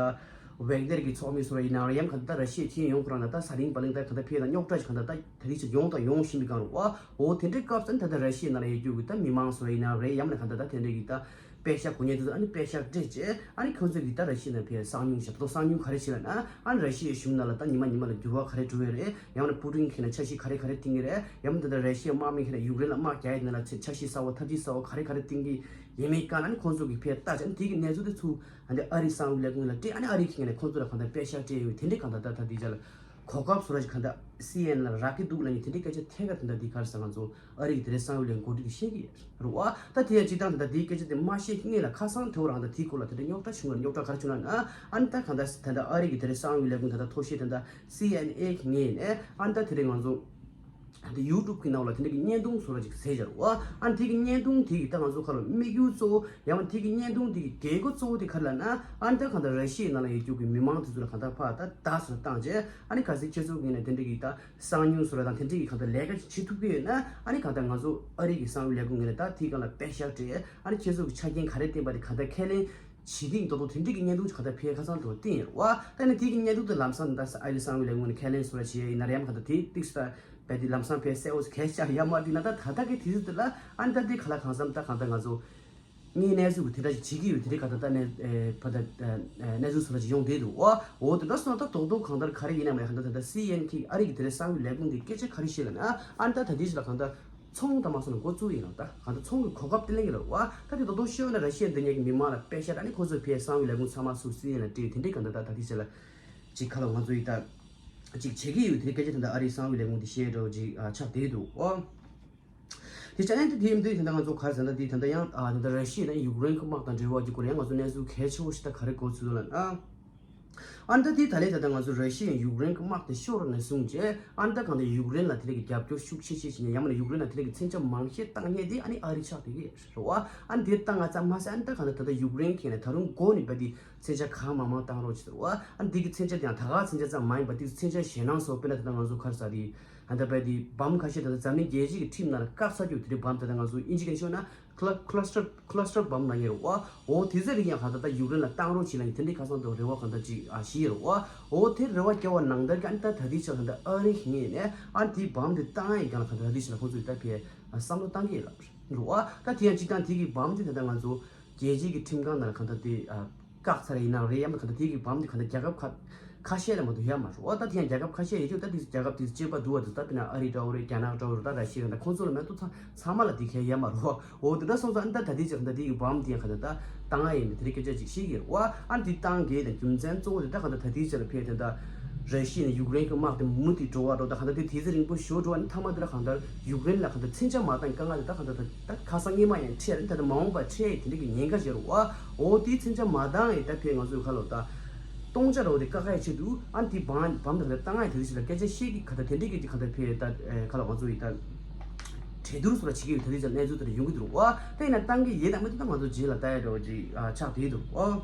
ཝེག་ནེར་གྱི་ཚོགས་མི་བཟོ་འདྲ་ཡིན་ནའང་རེད། ཡང་གང་ལྟར་ར་ཤི་ཡའི་ཁྱེད་ཡོང་ཁོ་རང་ལ་ད་ཟ་ལིང་པ་ལིང་ད་གང་ལྟར་ཕེ་ད་རྙོག་དྲ་ཞིག་གང་ལྟར་ད་ད་དེ་ཆ་ཡོང་དང་ཡོང་བཞིན་པའི་སྒང་རེད་བ། འོ་དེ་འདྲའི་སྐབས་སུ་ད་ལྟ་ར་ཤི་ཡའི་ནང་ལ་ཡོད་རྒྱུ་གི་ད་མི་མང་བཟོ་འདྲ་ཡིན་ནའང་རེད། ཡང་མིན་ན་གང་ལྟར་ད་དེ་འདྲའི་གི་ད་པེ་ཤག་གོ་ཉེ་དུ་ཨ་ནི་པེ་ཤག་སྤྲད་རྗེས་ཨ་ནི་ཁོང་ཚོ་གིས་ད་ར་ཤི་ཡའི་ནང་ཕེ་གསང་ཉུང་བྱས། ད་གསང་ཉུང་ག་རེ་བྱས་ལབ་ན་ཨ་ནི་ར་ཤི་ཡའི་གཞུང་ནང་ལ་ད་ཉི་མ་ཉི་མ་ལ་འགྱུར་བ་ག་རེ་འགྲོ་ཡོད་རེད། ཡང་ན་པུ་ཏིན་གྱི་ནང་འཆར་གཞི་ག་རེ་ག་རེ་བཏིང་གི་རེད། ཡང་ན་ད་ལྟ་ར་ཤི་ཡའི་དམག་མི་གི་ནང་ཡུཀ་རེན་ལ་དམག་རྒྱག་ཡས་ནང་ལ་འཆར་གཞི་གསར་བ་ཐབས་ཇུས་གསར་བ་ག་རེ་ག་རེ་བཏིང་གི་ཡོད་མེད་སྒང་ལ་ཨ་ནི་ཁོང་ཚོ་གིས་ཕེ་བལྟས་བྱས། ཨ་ནི་དེ་གི་གནས་ཚུལ་དེ་ཚུར་ཨ་ནི་ཨ་རིའི་གསང་བའི་ལས་ཁུངས་ལ་སྤྲད། ཨ་ནི་ཨ་རི་གི་ངོས་ནས་ཁོང་ཚོ་ལ་གང་ལྟར་པེ་ཤག་སྤྲད་ཡོད། དེ་འདྲའི་གང་ལྟར་ད་ད་དེ་ཅག་ལ་གོ་སྐབས་བཟོ་འདྲ་ཞིག་གང་ལྟར་སི་ཨེན་ཨེན་ལ་རག་གི་འདུག་ལབ་མཁན་དེ་འདྲའི་སྐད་ཆ་ཐད་ཀར་དེ་འདྲ་འདི་ག་རེ་ཟེར་ང་ཚོ་ཨ་རི་གི་དེ་འདྲའི་གསང་བའི་ལས་འགོ་ཁྲིད་ཀྱིས་བཤད་ཀྱི་ཡོད་རེད་བ། ད་དེ་ཡང་སྤྱིར་བཏང་དེ་འདྲ་དེའི་སྐད་ཆ་དེ་མ་བཤད་ཀྱི་སྔོན་ལ་ཁ་སང་དེ་བོ་རང་ད་དེའི་སྐོར་ལ་དེ་འདྲ་རྙོག་དྲ་བྱུང་བ་རེད། རྙོག་དྲ་ག་རེ་བྱུང་ལབ་ན་ཨ་ནི་ད་གང་ལྟར་ད་ལྟ་ཨ་རི་གི་དེ་འདྲའི་གསང་བའི་ལས་ཁུངས་ད་ལྟ་མཐོ་ཤོས་དེ་འདྲ་སི་ཨེན་ཨེ་གི་ངོས་ནས་ཨ་ནི་ད་དེ་འདྲའི་ང་ཚོ་དེ་ཡུ་ཊུབ་གི་ནང་ལ་དེ་འདྲ་གི་བརྙན་ཐུང་བཟོ་འདྲ་ཅིག་བཟོས་བཞག་རེད་བ། ཨ་ནི་དེ་གི་བརྙན་ཐུང་དེ་གི་ད་ང་ཚོ་ཁ་ལ་དམིགས་ཡུལ་གཙོ་བོ་ཡང་ན་དེ་གི་བརྙན་ཐུང་དེ་གི་འགན་འཁུར་གཙོ་བོ་དེ་ག་རེ་ལབ་ན་ཨ་ནི་ད་གང་ལྟར་ར་ཤི་ཡའི་ནང་ལ་ཡོད་རྒྱུ་གི་མི་མང་དེ་ཚོ་ལ་གང་ལྟར་ཕར་ད་བརྡ་ཟེར་བཏང་རྗེས་ཨ་ནི་གལ་སྲིད་ཁྱེད་ཚོ་གི་ངོས་ནས་དེ་འདྲ་གི་ད་གསང་ཉུང་བཟོ་འདྲ་དང་དེ་འདྲ་གི་གང་ལྟར་ལས་ཀ་ཅིག་བྱེད་ཐུབ་ཀྱི་ཡོད་ན་ཨ་ནི་གང་ལྟར་ང་ཚོ་ཨ་རི་གི་གསང་བའི་ལས་ཁུངས་ངོས་ནས་ད་དེའི་སྒང་ལ་པེ་ཤག་སྤྲད། ཨ་ནི་ཁྱེད་ཚོ་གི་ཆ་རྐྱེན་ག་རེ་བསྟན་པ་དེ་གང་ལྟར་ཁས་ལེན་བྱེད་ཀྱི་ཡིན། ཏོག་ཏོག་དེ་འདྲ་གི་བརྙན་ཐུང་ཅིག་གང་ལྟར་ཕེ་ཁ་སང་དུ་བསྟན་ཡོད་རེད་བ། ད་ནི་དེ་གི་བརྙན་ཐུང་དེ་ལམ་སང་ད་ཨ་རི་གསང་བའི་ལས་ཁུངས་ནས་ཁས་ལེན་བཟོ་འདྲ་བྱེད་ཡ་ཡིན་ན་རེད། ཡང་གང་ལྟར་དེ་ཏིག་ས་བས་དེ་ལམ་སང་ཕེ་གསལ་བོ་གལ་ཆགས་ཡ་མ་དེ་ན་ད་ད་ལྟ་གི་དུས་ཚོད་དེ་ལ་ཨ་ནི་ད་དེ་ག་ལ་གང་འཚམ་ད་གང་ལྟར་ང་ཚོ་ ངས་གནས་ཚུལ་གྱི་དེ་འདྲ་ཞིག་བྱེད་ཀྱི་ཡོད། དེ་རིང་ག་ད་ལྟ་གནས་ཨེ་ཕ་ད་ཨེ་གནས་ཚུལ་སོགས་ལ་ཅིག་ཡོང་བསྡད་འདུག་འོ་འོ་དེ་འདྲ་སོང་ད་རྡོག་རྡོག་གང་ལྟར་ག་རེ་ཡིན་ནའང་མེད་ག་ད་ད་ལྟ་སི་ཨེན་ཁེ་ཨ་རི་གི་དེ་རིང་གསང་བའི་ལས་ཁུངས་ཀྱི་སྐད་ཆ་ག་རེ་བཤད་ལབ་ན། ཨ་ནི་ད་ད་ལྟའི་ཆ་ལ་གང་ལྟར་ཚོང་དང་མ་སོང་ན་འགོ་བཙུགས་ཡིན་ལ། ད་གང་ལྟར་ཚོང་གི་གོ་སྐབས་དེ་ལེན་གྱི་རེད་བ། ད་དེ་རྡོག་རྡོག་ཤོད་ན་ར་ཤི་ཡ་འདི་ཉག་གི་མི་མང་ལ་པེ་ཤ་ད་ནི་ཁོ་ཚོས་ཕའི་གསང་བའི་ལས་ཁུངས་ཚང་མ་ཚུར་སི་ཨེན་ལ་སྤྲད། དེ་འདྲའི་གང་ལྟར་ད་ད་ལྟའི་ཆ་ལ་ཅིག་ག་ལ་ང་ཚོ་ཡི་ད་ཅིག་བྱེད་ཀྱི་ཡོད། དེ་རིང་སྐད་ཆ་དེ་འདྲ་ཨ་རིའི་གསང་བའི་ལས་ཁུངས་དེ་བཤད་འགྲོ་ཅིག་ཨ་ཆགས་བསྡད་འདུག་ཨོ། དེ་ཅང་ཡང་དེ་དེ་ཡིན་དུས་དེ་འདྲ་ང་ཚོ་ག་རེ་ཟེར་ན། དེ་དེ་འདྲ་ཡང་ཨ་དེ་འདྲ་ར་ཤི་ཡ་དང་ཡུཀ་རེན་གྱི་དམག་དང་འབྲེལ་བ་གྱི་སྐོར་ཡང་ང་ཚོ་གནས་ཚུལ་གལ་ཆེ་བོ་ཞིག་ད་ག་རེ་གོ་ཚུལ་ལ་ཨ། ཨ་ནི་ད་དེ་ད་ལས་ད་ལྟ་ང་ཚོ་ར་ཤི་ཡ་ཡུཀ་རེན་གྱི་དམག་དེ་ཤོར་ནས་བཟུང་རྗེས་ཨ་ནི་ད་གང་ལྟར་ཡུཀ་རེན་ལ་དེ་རིང་གི་རྒྱབ་སྐྱོར་ཤུགས་ཆེ་ཆེ་བྱེད་མཁན་ཡང་མིན་ན་ཡུཀ་རེན་ལ་དེ་རིང་གི་མཚོན་ཆ་མང་ཤོས་བཏང་མཁན་དེ་ཨ་ནི་ཨ་རི་ཆགས་བསྡད་ཀྱི་རེད་བ། ཨ་ནི་དེ་བཏང་ང་ཙམ་མ་ཟད་ཨ་ནི་ད་གང་ལྟར་ད་ལྟ་ཡུཀ་རེན་གྱིས་ནས་ད་རུང་འགོ་ནས་བ་དེ་མཚོན་ཆ་གང་མང་མང་བཏང་རོགས་བྱེད་ཟེར་བ། ཨ་ནི་དེ་གི་མཚོན་ཆ་དེ་ཡང་ད་ག་མཚོན་ཆ་ཙམ་མ་ཡིན་པ་དེ་མཚོན་ཆ་ཞེད་སྣང་བཟོ། དཔེར་ན་ད་ལྟ་ང་ཚོ་ག་རེ་ཟེར་དེ་ཨ་ནི་ད་བ་དེ་བམ་ཁ་ཤས་ད་ལྟ་འཛམ་གླིང་རྒྱལ་སྤྱི་གི་ཁྲིམས་ནང་ལ་བཀག་ཚར་རྒྱུ་དེ་འདྲའི་བམ་ད་ལྟ་ང་ཚོ་དབྱིན་ཇི་སྐད་ཤོད་ན། ཁ་ལ་ཁ་ལ་སི་ཊར་ཁ་ལ་སི་ཊར་བམ་ལབ་མཁན་རེད་བ། འོ་དེ་ཚོ་རིགས་ཡང་གང་ལྟར་ད་ཡུཀ་རེན་ལ་བཏང་རོགས་བྱེད་ལབ་མཁན་དེ་འདྲའི་ཁ་སང་དུ་རེ་བ་གང་ལྟར་ཅིག་ཨ་ཞིག་ཡོད་རེད་བ། འོ་དེ་རེ་བ་བརྒྱབ་པ་ནང་ལྟར་གྱི་ཨ་ནི་ད་ལྟའི་ཆར་གང་ལྟར་ཨ་རི་ངོས་ནས་ཨ་ནི་དེའི་བམ་དེ་བཏང་ཡས་སྒང་ལ་གང་ལྟར་ད་ལྟའི་ཆར་ལ་ཁོང་ཚོས་ད་ཕར་ཨ་བསམ་བློ་བཏང་གི་ཡོད་ལབ་རེད་བ། ད་དེ་ཡང་སྤྱིར་བཏང་དེ་གི་བམ་དེ་ད་ལྟ་ང་ཚོ་རྒྱལ་སྤྱིའི་གི་ཁྲིམས་ཁང་ནང་ལ་གང་ལྟར་དེ་ཨ་བཀག་ཚར་ཡིན་ན་རེད། ཡང་ན་གང་ལྟར་དེ་གི་བམ་དེ་གང་ལྟར་རྒྱལ་ཁབ་ཁ་ཁ་ཤས་ལ་མ་གཏོགས་ཡོད་མ་རེད་བ། ད་དེ་ཡང་རྒྱལ་ཁབ་ཁ་ཤས་ཡོད་ཀྱང་ད་དེ་རྒྱལ་ཁབ་དེ་གཅིག་པ་འདུག་བ། དེ་ད་དཔེར་ན་ཨ་རི་འདྲ་བོ་རེད། རྒྱ་ནག་འདྲ་བོ་རེད། ད་ར་ཤི་ཡ་ད་ཁོང་ཚོ་ལ་མ་གཏོགས་ཚང་ཚང་མ་ལ་དེ་གལ་ཡོད་མ་རེད་བ། འོ་དེ་འདྲ་སོང་ཙང་ཨ་ནི་ད་ད་ལྟའི་ཆར་ད་དེ་གི་བམ་དེ་ཡང་གང་ལྟར་ད་བཏང་ཡ་ཡིན་པའི་དེ་རིགས་སྐད་ཆ་ཅིག་བཤད་ཀྱི་རེད་བ། ཨ་ནི་དེ་བཏང་གི་ད་རྒྱུ་མཚན་གཙོ་བོ་དེ་ད་གང་ལྟར་ད་ལྟའི་ཆར་ཕར་དེ་ད་ར་ཤི་ཡ་ནས་ཡུཀ་རེན་གྱི་དམག་དེ་མུ་མཐུད་འགྲོ་བ་འགྲོ། ད་གང་ལྟར་དེ་དུས་ཚོད་རིང་པོ་ཞིག་འགྲོ་བ་ནི་མཐའ་མ་དེ་ལ་གང་ལྟར་ཡུཀ་རེན་ལ་གང་ལྟར་མཚོན་ཆ་མ་བཏང་དཀའ་ངལ་དེ་ད་གང་ལྟར་ད་ད་ཁ་སང་སྔོན་མ་ཡང་འཕྲད་རེད། ད་ད་མ་འོངས་པ་འཕྲད་ཡ་དེ་འདྲ་གི་ཉེན་ཁ་ཞིག་རེད་བ། འོ་དེའི་མཚོན་ཆ་མ་བཏང་ཡ་ད་ཕར་ང་ཚོའི་ཁ་ལོ་ད་སྟོང་ཆ་རེ་བ་དེ་བཀག་ཡ་ཆེད་དུ་ཨ་ནི་དེ་བམ་བམ་དེ་གང་ལྟར་བཏང་ཡ་དེ་རིགས་ཞིག་ལ་སྐད་ཆ་བཤད་ཀྱི་གང་ལྟར་དེ་འདྲ་གི་དེ་གང་ལྟར་ཕར་ད་ཁ་ལོ་ང་ཚོ་ཡི་ད་གྲོས་བསྡུར་སོགས་ལ་བྱེད་ཀྱི་ཡོད། ད་དེ་ཚོ་གནས་ཚུལ་དེ་འདྲ་ཡོང་གི་འདུག་རེད་བ། ད་ཡིན་ན་བཏང་གི་ཡོད་དམ་མེད་དེ་ད་ང་ཚོ་རྗེས་ལ་ལྟ་ཡ་འདྲ་བོ་ཅིག་ཨ་ཆགས་བསྡད་འདུག་ཨོ།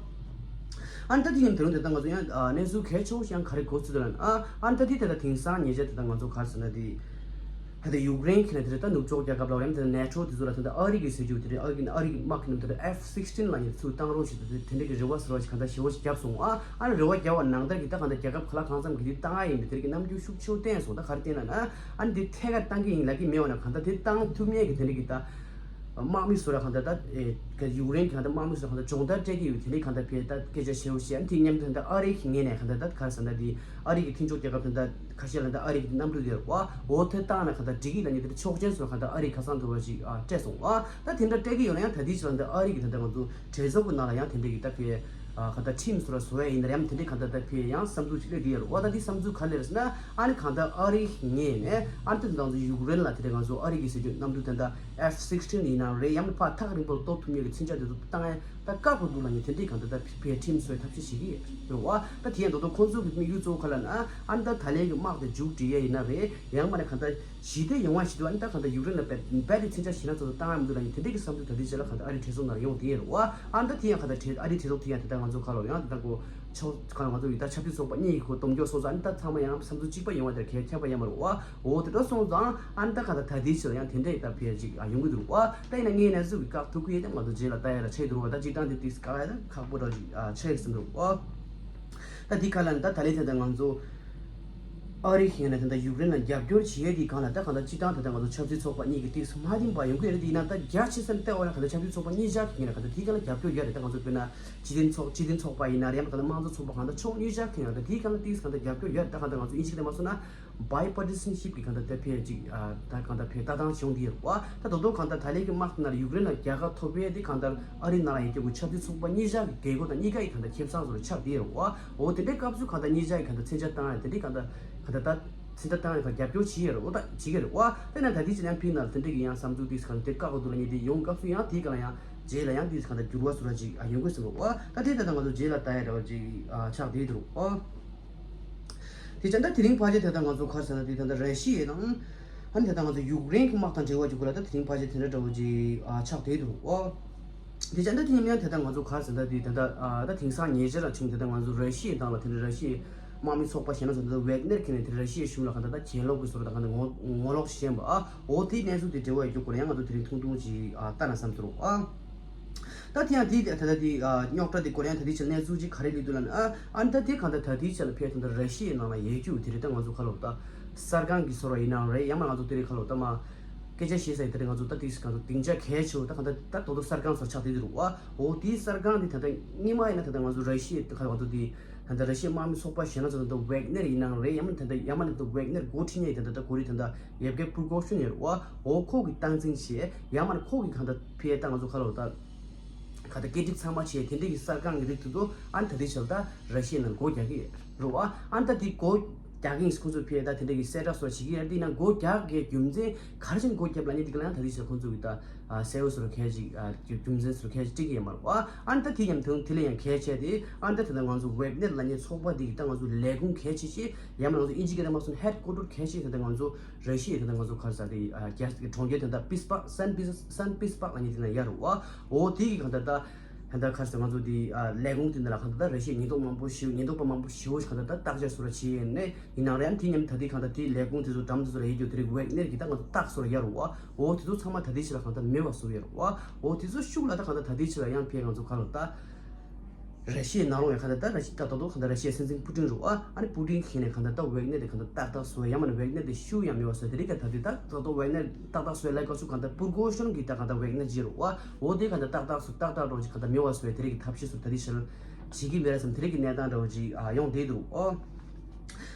ཨ་ནི་ད་དེ་ཡིན་དེ་རུང་དེ་ད་ང་ཚོ་ཡང་ཨ་གནས་ཚུལ་གལ་ཆེ་བོ་ཞིག་ཡང་ག་རེ་གོ་ཚུལ་དེ་ལ་ཨ་ཨ་ནི་ད་དེ་དེ་ད་དེང་སང་ཉེ་ཆར་དེ་ད་ང་ཚོ་ག་རེ་ཟེར་ན་དེ་ད་ལྟ་ཡུཀ་རེན་གྱི་ནང་དེ་ད་ནུབ་ཕྱོགས་རྒྱལ་ཁབ་ལ་ཡང་དེ་ནེ་ཊོ་དེ་ཚོ་ལ་དེ་ད་ཨ་རི་གི་ཟེར་རྒྱུ་དེ་རེད། ཨ་རི་གི་ཨ་རི་གི་དམག་གི་ནང་དེ་ད་ཨེཕ་སིགས་ཊིན་ལབ་མཁན་ཚུར་བཏང་རོགས་ཞེས་དེ་དེ་འདྲ་གི་རེ་བ་ཟེར་བ་ཞིག་གང་ལྟར་ཞེ་བོ་ཞིག་བརྒྱབ་སོང་། ཨ་ཨ་ནི་རེ་བ་བརྒྱབ་པ་ནང་ལྟར་གྱི་ད་གང་ལྟར་རྒྱལ་ཁབ་ག་ལ་གང་འཚམ་གྱིས་དེ་བཏང་ཡ་ཡིན་པའི་དེ་རིགས་ཀྱི་རྣམ་འགྱུར་ཤུགས་ཆེ་བོ་བསྟན་སོང་། ད་ག་རེ་བསྟན་ལབ་ན། ཨ་ནི་དེ་ཐད་ཀར་བཏང་གི་ཡིན་ལབ་ཀྱི་མེད་པ་ན་གང་ལྟར་དེ་བཏང་ཐུབ་མཁན་གྱི་དེ་འདྲ་གི་ད་དམག་མི་ཚོ་ལ་གང་ལྟར་ད་ཨེ་ག་ཡུཀ་རེན་གྱི་གང་ལྟར་དམག་མི་ཚོ་ལ་གང་ལྟར་སྦྱོང་བརྡར་སྤྲད་ཀྱི་ཡོད། དེ་འདྲའི་གང་ལྟར་ཕར་ད་སྐད་ཆ་ཞེ་བོ་བཤད། ཨ་ནི་དེ་མཉམ་དུ་གང་ལྟར་ཨ་རི་གི་ངོས་ནས་གང་ལྟར་ད་ག་རེ་ཟེར་ན་དེ་ཨ་རི་གི་མཐུན་ཕྱོགས་རྒྱལ་ཁབ་དེ་འདྲ་ཁ་ཤས་ལ་གང་ལྟར་ཨ་རི་གི་གནམ་གྲུ་དེ་རེད་བ། འོ་དེ་བཏང་ན་གང་ལྟར་འགྲིག་གི་ལབ་མཁན་དེ་འདྲ་ཆོག་མཆན་ཚོ་གང་ལྟར་ཨ་རི་ཁ་སང་དུ་བ་ཞིག་ཨ་སྤྲད་སོང་བ། ད་དེ་འདྲ་སྤྲད་ཀྱི་ཡོད་ན་ཡང་ད་ལྟའི་ཆར་ལ་འདི་ཨ་རི་གི་ད་ལྟ་ང་ཚོ་གྲོས་ཚོགས་ཀྱི་ནང་ལ་ཡང་དེ་འདྲ་གི་ད་ཕར་ཨ་གང་ལྟར་ཁྲིམས་སུ་ར་བཟོ་ཡ་ཡིན་ན་ཡང་དེ་འདྲའི་གང་ལྟར་ད་ཕར་ཡང་བསམ་ཚུལ་ཅིག་སླེབས་བསྡད་ཡོད་རེད་བ། ད་འདི་བསམ་ཚུལ་ག་རེ་རེད་ཟེར་ན། ཨ་ནི་གང་ལྟར་ཨ་རིའི་ངོས་ནས་ཨ་ནི་ད་ང་ཚོ་ཡུཀ་རེན་ལ་དེ་འདྲའི་ང་ཚོ་ཨ་རི་གི་ཟེར་རྒྱུ་གནམ་གྲུ་དེ་འདྲ་ཨེཕ་སིགས་ཊིན་ཡིན་ན་རེད། ཡང་ན་ཕར་ཐག་རིང་པོར་གཏོར་ཐུབ་མཁན་གྱི་མཚོན་ཆ་དེ་ཚོ་བཏང་ཡ་ད་བཀག་དགོས་འདུག་ལབ་མཁན་དེ་འདྲའི་གང་ལྟར་ད་ཕར་ཁྲིམས་བཟོ་ཡ་ཐབས་ཤེས་བྱེད་ཀྱི་ཡོད་རེད་བ། ད་དེ་ཡང་མདོར་མདོར་ཁོང་ཚོ་གི་དམིགས་ཡུལ་གཙོ་བོ་ག་རེ་ལབ་ན། ཨ་ནི་ད་ད་ལན་གྱི་དམག་དེ་མཇུག་སྒྲིལ་ཡ་ཡིན་ན་རེད། ཡང་མིན་ན་གང་ལྟར་ཞི་བདེ་ཡོང་བ་ཞིག་འདུག་ཨ་ནི་ད་གང་ལྟར་ཡུཀ་རེན་ལ་རྦད་རྦད་དེ་མཚོན་ཆ་ཞེད་སྣང་ཚ་ཚ་བཏང་ཡ་མི་འདུག་ལབ་མཁན་དེ་འདྲའི་གི་བསམ་ཚུལ་ད་ལྟའི་ཆ་ལ་གང་ལྟར་ཨ་རིའི་གྲོས་ཚོགས་ནང་ཡོང་བསྡད་ཡོད་རེད་བ། ཨ་ནི་ད་དེ་ཡང་གང་ལྟར་གྲོས་ཨ་རིའི་གྲོས་ཚོགས་དེ་ཡང་དེ་ལྟར་ང་ཚོ་ག་ལ་ཡང་དེ་ལྟར་ཁོ་ཕྱོགས་གང་ལ་ང་ཚོ་ཡི་ད་ཆབ་སྲིད་ཚོགས་པ་གཉིས་ཀྱི་ཁོ་སྡོམ་འཇོག་སོང་ཙང་ཨ་ནི་ད་ཚང་མ་ཡང་བསམ་ཚུལ་གཅིག་པ་ཡོང་བ་དེར་གལ་ཁྱབ་པ་ཡོད་མ་རེད་བ། འོ་དེ་འདྲ་སོང་ཙང་ཨ་ནི་ད་གང་ལྟར་ད་ལྟའི་ཆ་ལ་ཡང་དེ་འདྲ་ཡི་ད་ཕར་ཅིག་ཡོང་གི་འདུག་བ། ད་ཡིན་ན་ངས་གནས་ཚུལ་གྱི་བཀག་ཐུབ་ཀྱི་ཡོད་ཀྱང་ང་ཚོ་རྗེས་ལ་ལྟ་ཡ་ལ་འཕྲད་འདུག་བ། ད་སྤྱིར་བཏང་དེ་ཏིས་བཀག་ཡ་ད་ཁག་པོ་འདྲ་ཅིག་ཆགས་ཀྱི་ཟིན་འདུག་བ། ད་འདི་ག་ལ་ནི་ད་ད་ལན་དེ་ད་ང་ཚོ་ཨ་རི་ཡིན་ན་དེ་འདྲ་ཡུཀ་རེན་ལ་རྒྱབ་སྐྱོར་བྱེད་ཡས་དེའི་སྒང་ལ་ད་གང་ལྟར་སྤྱིར་བཏང་དེ་འདྲ་ང་ཚོ་ཆབ་སྲིད་ཚོགས་པ་གཉིས་ཀྱི་ཏིག་སུ་མ་བདེན་པ་ཡོང་གི་རེད། དེ་ཡིན་ན་ད་རྒྱ་ཆེ་ས་ནས་བལྟས་པ་ན་གང་ལྟར་ཆབ་སྲིད་ཚོགས་པ་གཉིས་ཆ་གི་ཡིན་ན་གང་ལྟར་དེའི་སྒང་ལ་རྒྱབ་སྐྱོར་ཡོད་རེད། ད་ང་ཚོ་དཔེར་ན་སྤྱི་མཐུན་ཚོགས་སྤྱི་མཐུན་ཚོགས་པ་ཡིན་ན་རེད། ཡང་ན་ད་དམངས་གཙོ་ཚོགས་པ་གང་ལྟར་ཕྱོགས་གཉིས་ཆ་གི་ཡིན་ན་ད་དེའི་སྒང་ལ་ཏིག་སུ་གང་ལྟར་རྒྱབ་སྐྱོར་ཡོད་རེད། ད་གང་ལྟར་ང་ཚོ་དབྱིན་ཇི་སྐད་དེ་མ་སོང་ན་བྷའི་པར་ཊི་སན་ཤིབ་ཀྱི་གང་ལྟར་ད་ཕར་ཅིག་ཨ་ད་གང་ལྟར་ཕར་ལྟ་སྟངས་བྱུང་བསྡད་ཡོད་རེད་བ། ད་དོ་དོ་གང་ལྟར་ད་ལན་གྱི་དམག་དེ་ན་ཡུཀ་རེན་ལ་རྒྱལ་ཁ་ཐོབ་པའི་དེ་གང་ལྟར་ཨ་རི་ནང་ལ་ཡོད་རྒྱུ་གི་ཆབ་སྲིད་ཚོགས་པ་གཉིས་ཆ་གི་རྒྱལ་སྒོ་དང་གཉིས་ཀ་ཡི་གང་ལྟར་ཁེ་བཟང་བཟོ་འདྲ་ཆགས་བསྡད་ཡོད་རེད་བ། འོ་དེ་འདྲའི་སྐབས་སུ་གང་ལྟར་གཉིས་ཆ་ཡི་གང་ལྟར་མཚོན་ཆ་བཏང་ཡ་དེ་འདྲའི་གང་ལྟར་གང་ལྟར་ད་མཚོན་ཆ་བཏང་ཡ་གང་རྒྱབ་སྐྱོར་བྱེད་ཡོད་རེད། འོ་ད་བྱེད་ཀྱི་རེད་བ། དེ་ན་ད་དེ་ཅི་ཡང་ཕིན་ན་དེ་འདྲའི་གི་ཡང་བསམ་ཚུལ་དེ་གང་ལྟར་དེ་བཀག་དགོས་འདུག་ལབ་མཁན་དེ་ཡོང་སྐབས་སུ་ཡང་དེའི་སྒང་ལ་ཡང་རྗེས་ལ་ཡང་དེ་གང་ལྟར་འགྱུར་བ་བཟོ་འདྲ་ཅིག་ཡོང་གི་ཟེར་བ། འོ་ད་དེ་ད་ལྟ་ང་ཚོ་རྗེས་ལ་ལྟ་ཡ་འདྲ་བ་ཅིག་ཆགས་བསྡད་འདུག་འོ། དེ་ཙང་ད་དེ་རིང་ཕལ་ཆེར་ད་ལྟ་ང་ཚོ་ག་རེ་ཟེར་ན་དེ་ད་ལྟ་ར་ཤི་ཡ་དང་ཨ་ནི་ད་ལྟ་ང་ཚོ་ཡུཀ་རེན་གྱི་དམག་དང་འབྲེལ་བ་ཅིག་གོ་ལ་ད་དེ་རིང་ཕལ་ཆེར་དེ་འདྲ་འདྲ་བོ་ཅིག་ཨ་ཆགས་བསྡད་འདུག་ཨོ། དེ་ཙང་ད་དེ་ཉིན་ཡང་ད་ལྟ་ང་ཚོ་ག་རེ་ཟེར་ན་དེ་ད་ལྟ་ཨ་ད་དེང་སང་ཉེ་ཆར་ལ་བྱུང་ད་ལྟ་ང་ཚོ་ར་ཤི་ཡའི་ནང་ལ་དེ་འདྲ་ར་ཤི་ཡའི་དམག་མི་ཚོགས་པ་གཞན་ལ་ཟེར་ན་ད་ལྟ་ཝེག་ནེར་གྱི་ནས་དེ་ར་ཤི་ཡའི་གཞུང་ལ་ག་ད་ད་གྱེན་ལོག་གི་བཟོ་འདྲ་ད་ག་ད་ངོ་ངོ་ལོག་བྱེད་བཞིན་པ་ཨ། ཨོ་དེའི་གནས་ཚུལ་དེ་འབྲེལ་བ་ཡོད་རྒྱུ་སྐོར་ཡང་ང་ཚོ་དེ་རིང་ཐུང་ཐུང་ཅིག་ཨ་ལྟ་ན་བསམ་ཚུལ་ཨ། ད་དེ་ཡང་དེ་ད་ལྟ་དེ་ཨ་རྙོག་དྲ་དེ་སྐོར་ཡང་ད་ལྟའི་ཆར་གནས་ཚུལ་ཅིག་ག་རེ་སླེབས་འདུག་ལབ་ན་ཨ་ཨ་ནི་ད་དེ་གང་ལྟར་ད་ལྟའི་ཆར་ལ་ཕེབས་ཐོན་ད་ར་ཤི་ཡའི་ནང་ལ་ཡོད་རྒྱུ་དེ་རེད། ད་ང་ཚོ་ཁ་ལོ་ད་གསར་ཁང་གི་ཟེར་བ་ཡིན་ནའང་རེད། ཡང་མ་ང་ཚོ་དེ་རིང་ཁ་ལོ་ད་མ་ སྐད་ཆ་བཤད་ས་ཡི་དེ་རིང་ང་ཚོ་ད་དེ་ང་ཚོ་སྡིངས་ཆ་གལ་ཆེ་བོ་ད་གང་ལྟར་ད་དོ་དོ་གསར་ཁང་སོགས་ཆགས་བསྡད་འདུག་བ། འོ་དེའི་གསར་ཁང་དེ་ད་ལྟ་སྔོན་མ་ཡིན་ན་ད་ལྟ་ང་ཚོ་ར་ཤི་ཡའི་ཁ་ང་ཚོ་དེ་ད་ལྟ་ར་ཤི་ཡའི་དམག་མི་ཚོགས་པ་གཞན་ལ་ཚོ་ད་ལྟ་ཝེག་ནེར་ཡིན་ནའང་རེད། ཡང་མིན་ད་ལྟ་ཡང་མིན་ད་ལྟ་ཝེག་ནེར་འགོ་ཁྲིད་མཁན་ཡི་ད་ལྟ་ད་གོ་རི་ད་ལྟ་ཡབ་གེ་པུར་གོ་ཤུན་ཡོད་རེད་བ། འོ་ཁོ་གི་སྟངས་འཛིན་བྱས་ཡང་མིན་ཁོ་གི་གང་ལྟར་ཕེ་ད་ང་ཚོ་ཁ་ལོ་ད་ག་ད་སྐད་སྒྲིག་ཚང་མ་བྱས་དེ་འདྲ་གི་གསར་ཁང་གི་རིགས་དེ་ཚོ་ཨ་ནི་ད་ལྟའི་ཆར་ད་ར་ཤི་ཡའི་ནང་སྒོ་རྒྱག་གི་རེད་བ། ཨ་ནི་ད་དེ་སྒོ་རྒྱག་གི་ཡིན་ཁོང་ཚོ་ཕེ་ད་དེ་འདྲ་གི་གསལ་བསྒྲགས་སོགས་བྱེད་ཀྱི་ཡོད་རེད། དེ་ཡིན་ན་སྒོ་རྒྱག་གི་རྒྱུ་མཚན་ག་རེ་བྱས་ནས་སྒོ་བརྒྱབ་ལབ་མཁན་དེ་ག་ལ་ཡང་ད་ལྟའི་ཆར་ཁོང་ཚོ་གི་ད་གསལ་བོ་སོགས་གལ་ཆེ་རྒྱུ་མཚན་སོགས་གལ་ཆེ་སྤྲད་ཀྱི་ཡོད་མ་རེད་བ། ཨ་ནི་ད་དེ་ཡང་དོན་དེ་ལས་ཡང་གལ་ཆེ་དེ་ཨ་ནི་ད་དེ་ད་ང་ཚོ་ཝེག་ནེར་ལབ་མཁན་ཚོགས་པ་དེ་གི་ད་ང་ཚོ་ལས་ཁུངས་གལ་ཆེ་ཆེ་ཡང་མིན་ང་ཚོ་ཨིན་ཇི་སྐད་ནང་མ་སོང་ཧེད་ཀོ་ཊར་གལ་ཆེ་ད་ད་ང་ཚོ་ར་ཤི་ཡའི་ད་ལྟ་ང་ཚོ་ག་རེ་ཟེར་དེ་རྒྱལ་སའི་གྲོང་ཁྱེར་དེ་ད་པིས་པག་སན་པིས་སན་པིས་པག་ལབ་མཁན་དེ་ན་ཡོད་རེད་བ། འོ་དེ་གི་གང་ལྟར་ད་གང་ལྟར་ག་རེ་ཟེར་ང་ཚོ་དེ་ལས་ཁུངས་དེ་འདི་ལ་གང་ལྟར་ད་ར་ཤི་ཡའི་ཉེན་རྟོག་མང་པོ་ཞེ་པོ་ཉེན་རྟོག་པ་མང་པོ་ཞེ་པོ་ཞིག་གང་ལྟར་ད་བརྟག་དཔྱད་སོགས་ར་བྱས་ཡིན་ནས་ཡིན་ནའང་རེད། ཨ་ནི་དེ་མཉམ་ད་དེ་གང་ལྟར་དེའི་ལས་ཁུངས་དེ་ཚོ་འགྲམ་དེ་ཚོ་ལ་ཡོད་རྒྱུ་དེ་རིགས་ཝེག་ནེར་གི་ད་ང་ཚོ་རྟགས་སོགས་ར་ཡོད་རེད་བ། འོ་དེ་ཚོ་ཚང་མ་ད་ལྟའི་ཆར་ལ་གང་ལྟར་མེད་པ་བཟོ་ཡོད་རེད་བ། འོ་དེ་ཚོ་ཤུགས་ལ་ད་གང་ལྟར་ད་ལྟའི་ཆར་ལ་ཡང་ཕེ་ང་ཚོ་ག་ལ་ད། ར་ཤི་ཡའི་ནང་ལོགས་ཡང་གང་ལྟར་ད་ར་ཤི་ད་དོ་དོ་གང་ལྟར་ར་ཤི་ཡའི་སྲིད་འཛིན་པུ་ཏིན་རེད་བ། ཨ་ནི་པུ་ཏིན་གྱིས་ནས་གང་ལྟར་ད་ཝེག་ནེར་དེ་གང་ལྟར་ཏག་ཏག་བཟོ་ཡ་མ་ནི་ཝེག་ནེར་དེ་ཤུགས་ཡང་མེད་པ་བཟོ་དེ་རིགས་ཀ་ད་དེ་ད་དོ་དོ་ཝེག་ནེར་ཏག་ཏག་བཟོ་ལ་དགའ་སུ་གང་ལྟར་པུར་གོ་ཤོན་གྱིས་ད་གང་ལྟར་ཝེག་ནེར་བརྗེ་རེད་བ། འོ་དེ་གང་ལྟར་ཏག་ཏག་བཟོ་ཏག་ཏག་འགྲོ་ཅིག་གང་ལྟར་མེད་པ་བཟོ་དེ་རིགས་ཀྱི་ཐབས་ཤེས་སུ་ད་དེ་ཕྱིར་བྱེད་ཀྱི་མེད་ར་བསམ་དེ་རིགས་ཀྱི་གནས་སྟངས་འདྲ་བོ་ཅིག་ཡོང་བསྡད་འདུག་ཨོ།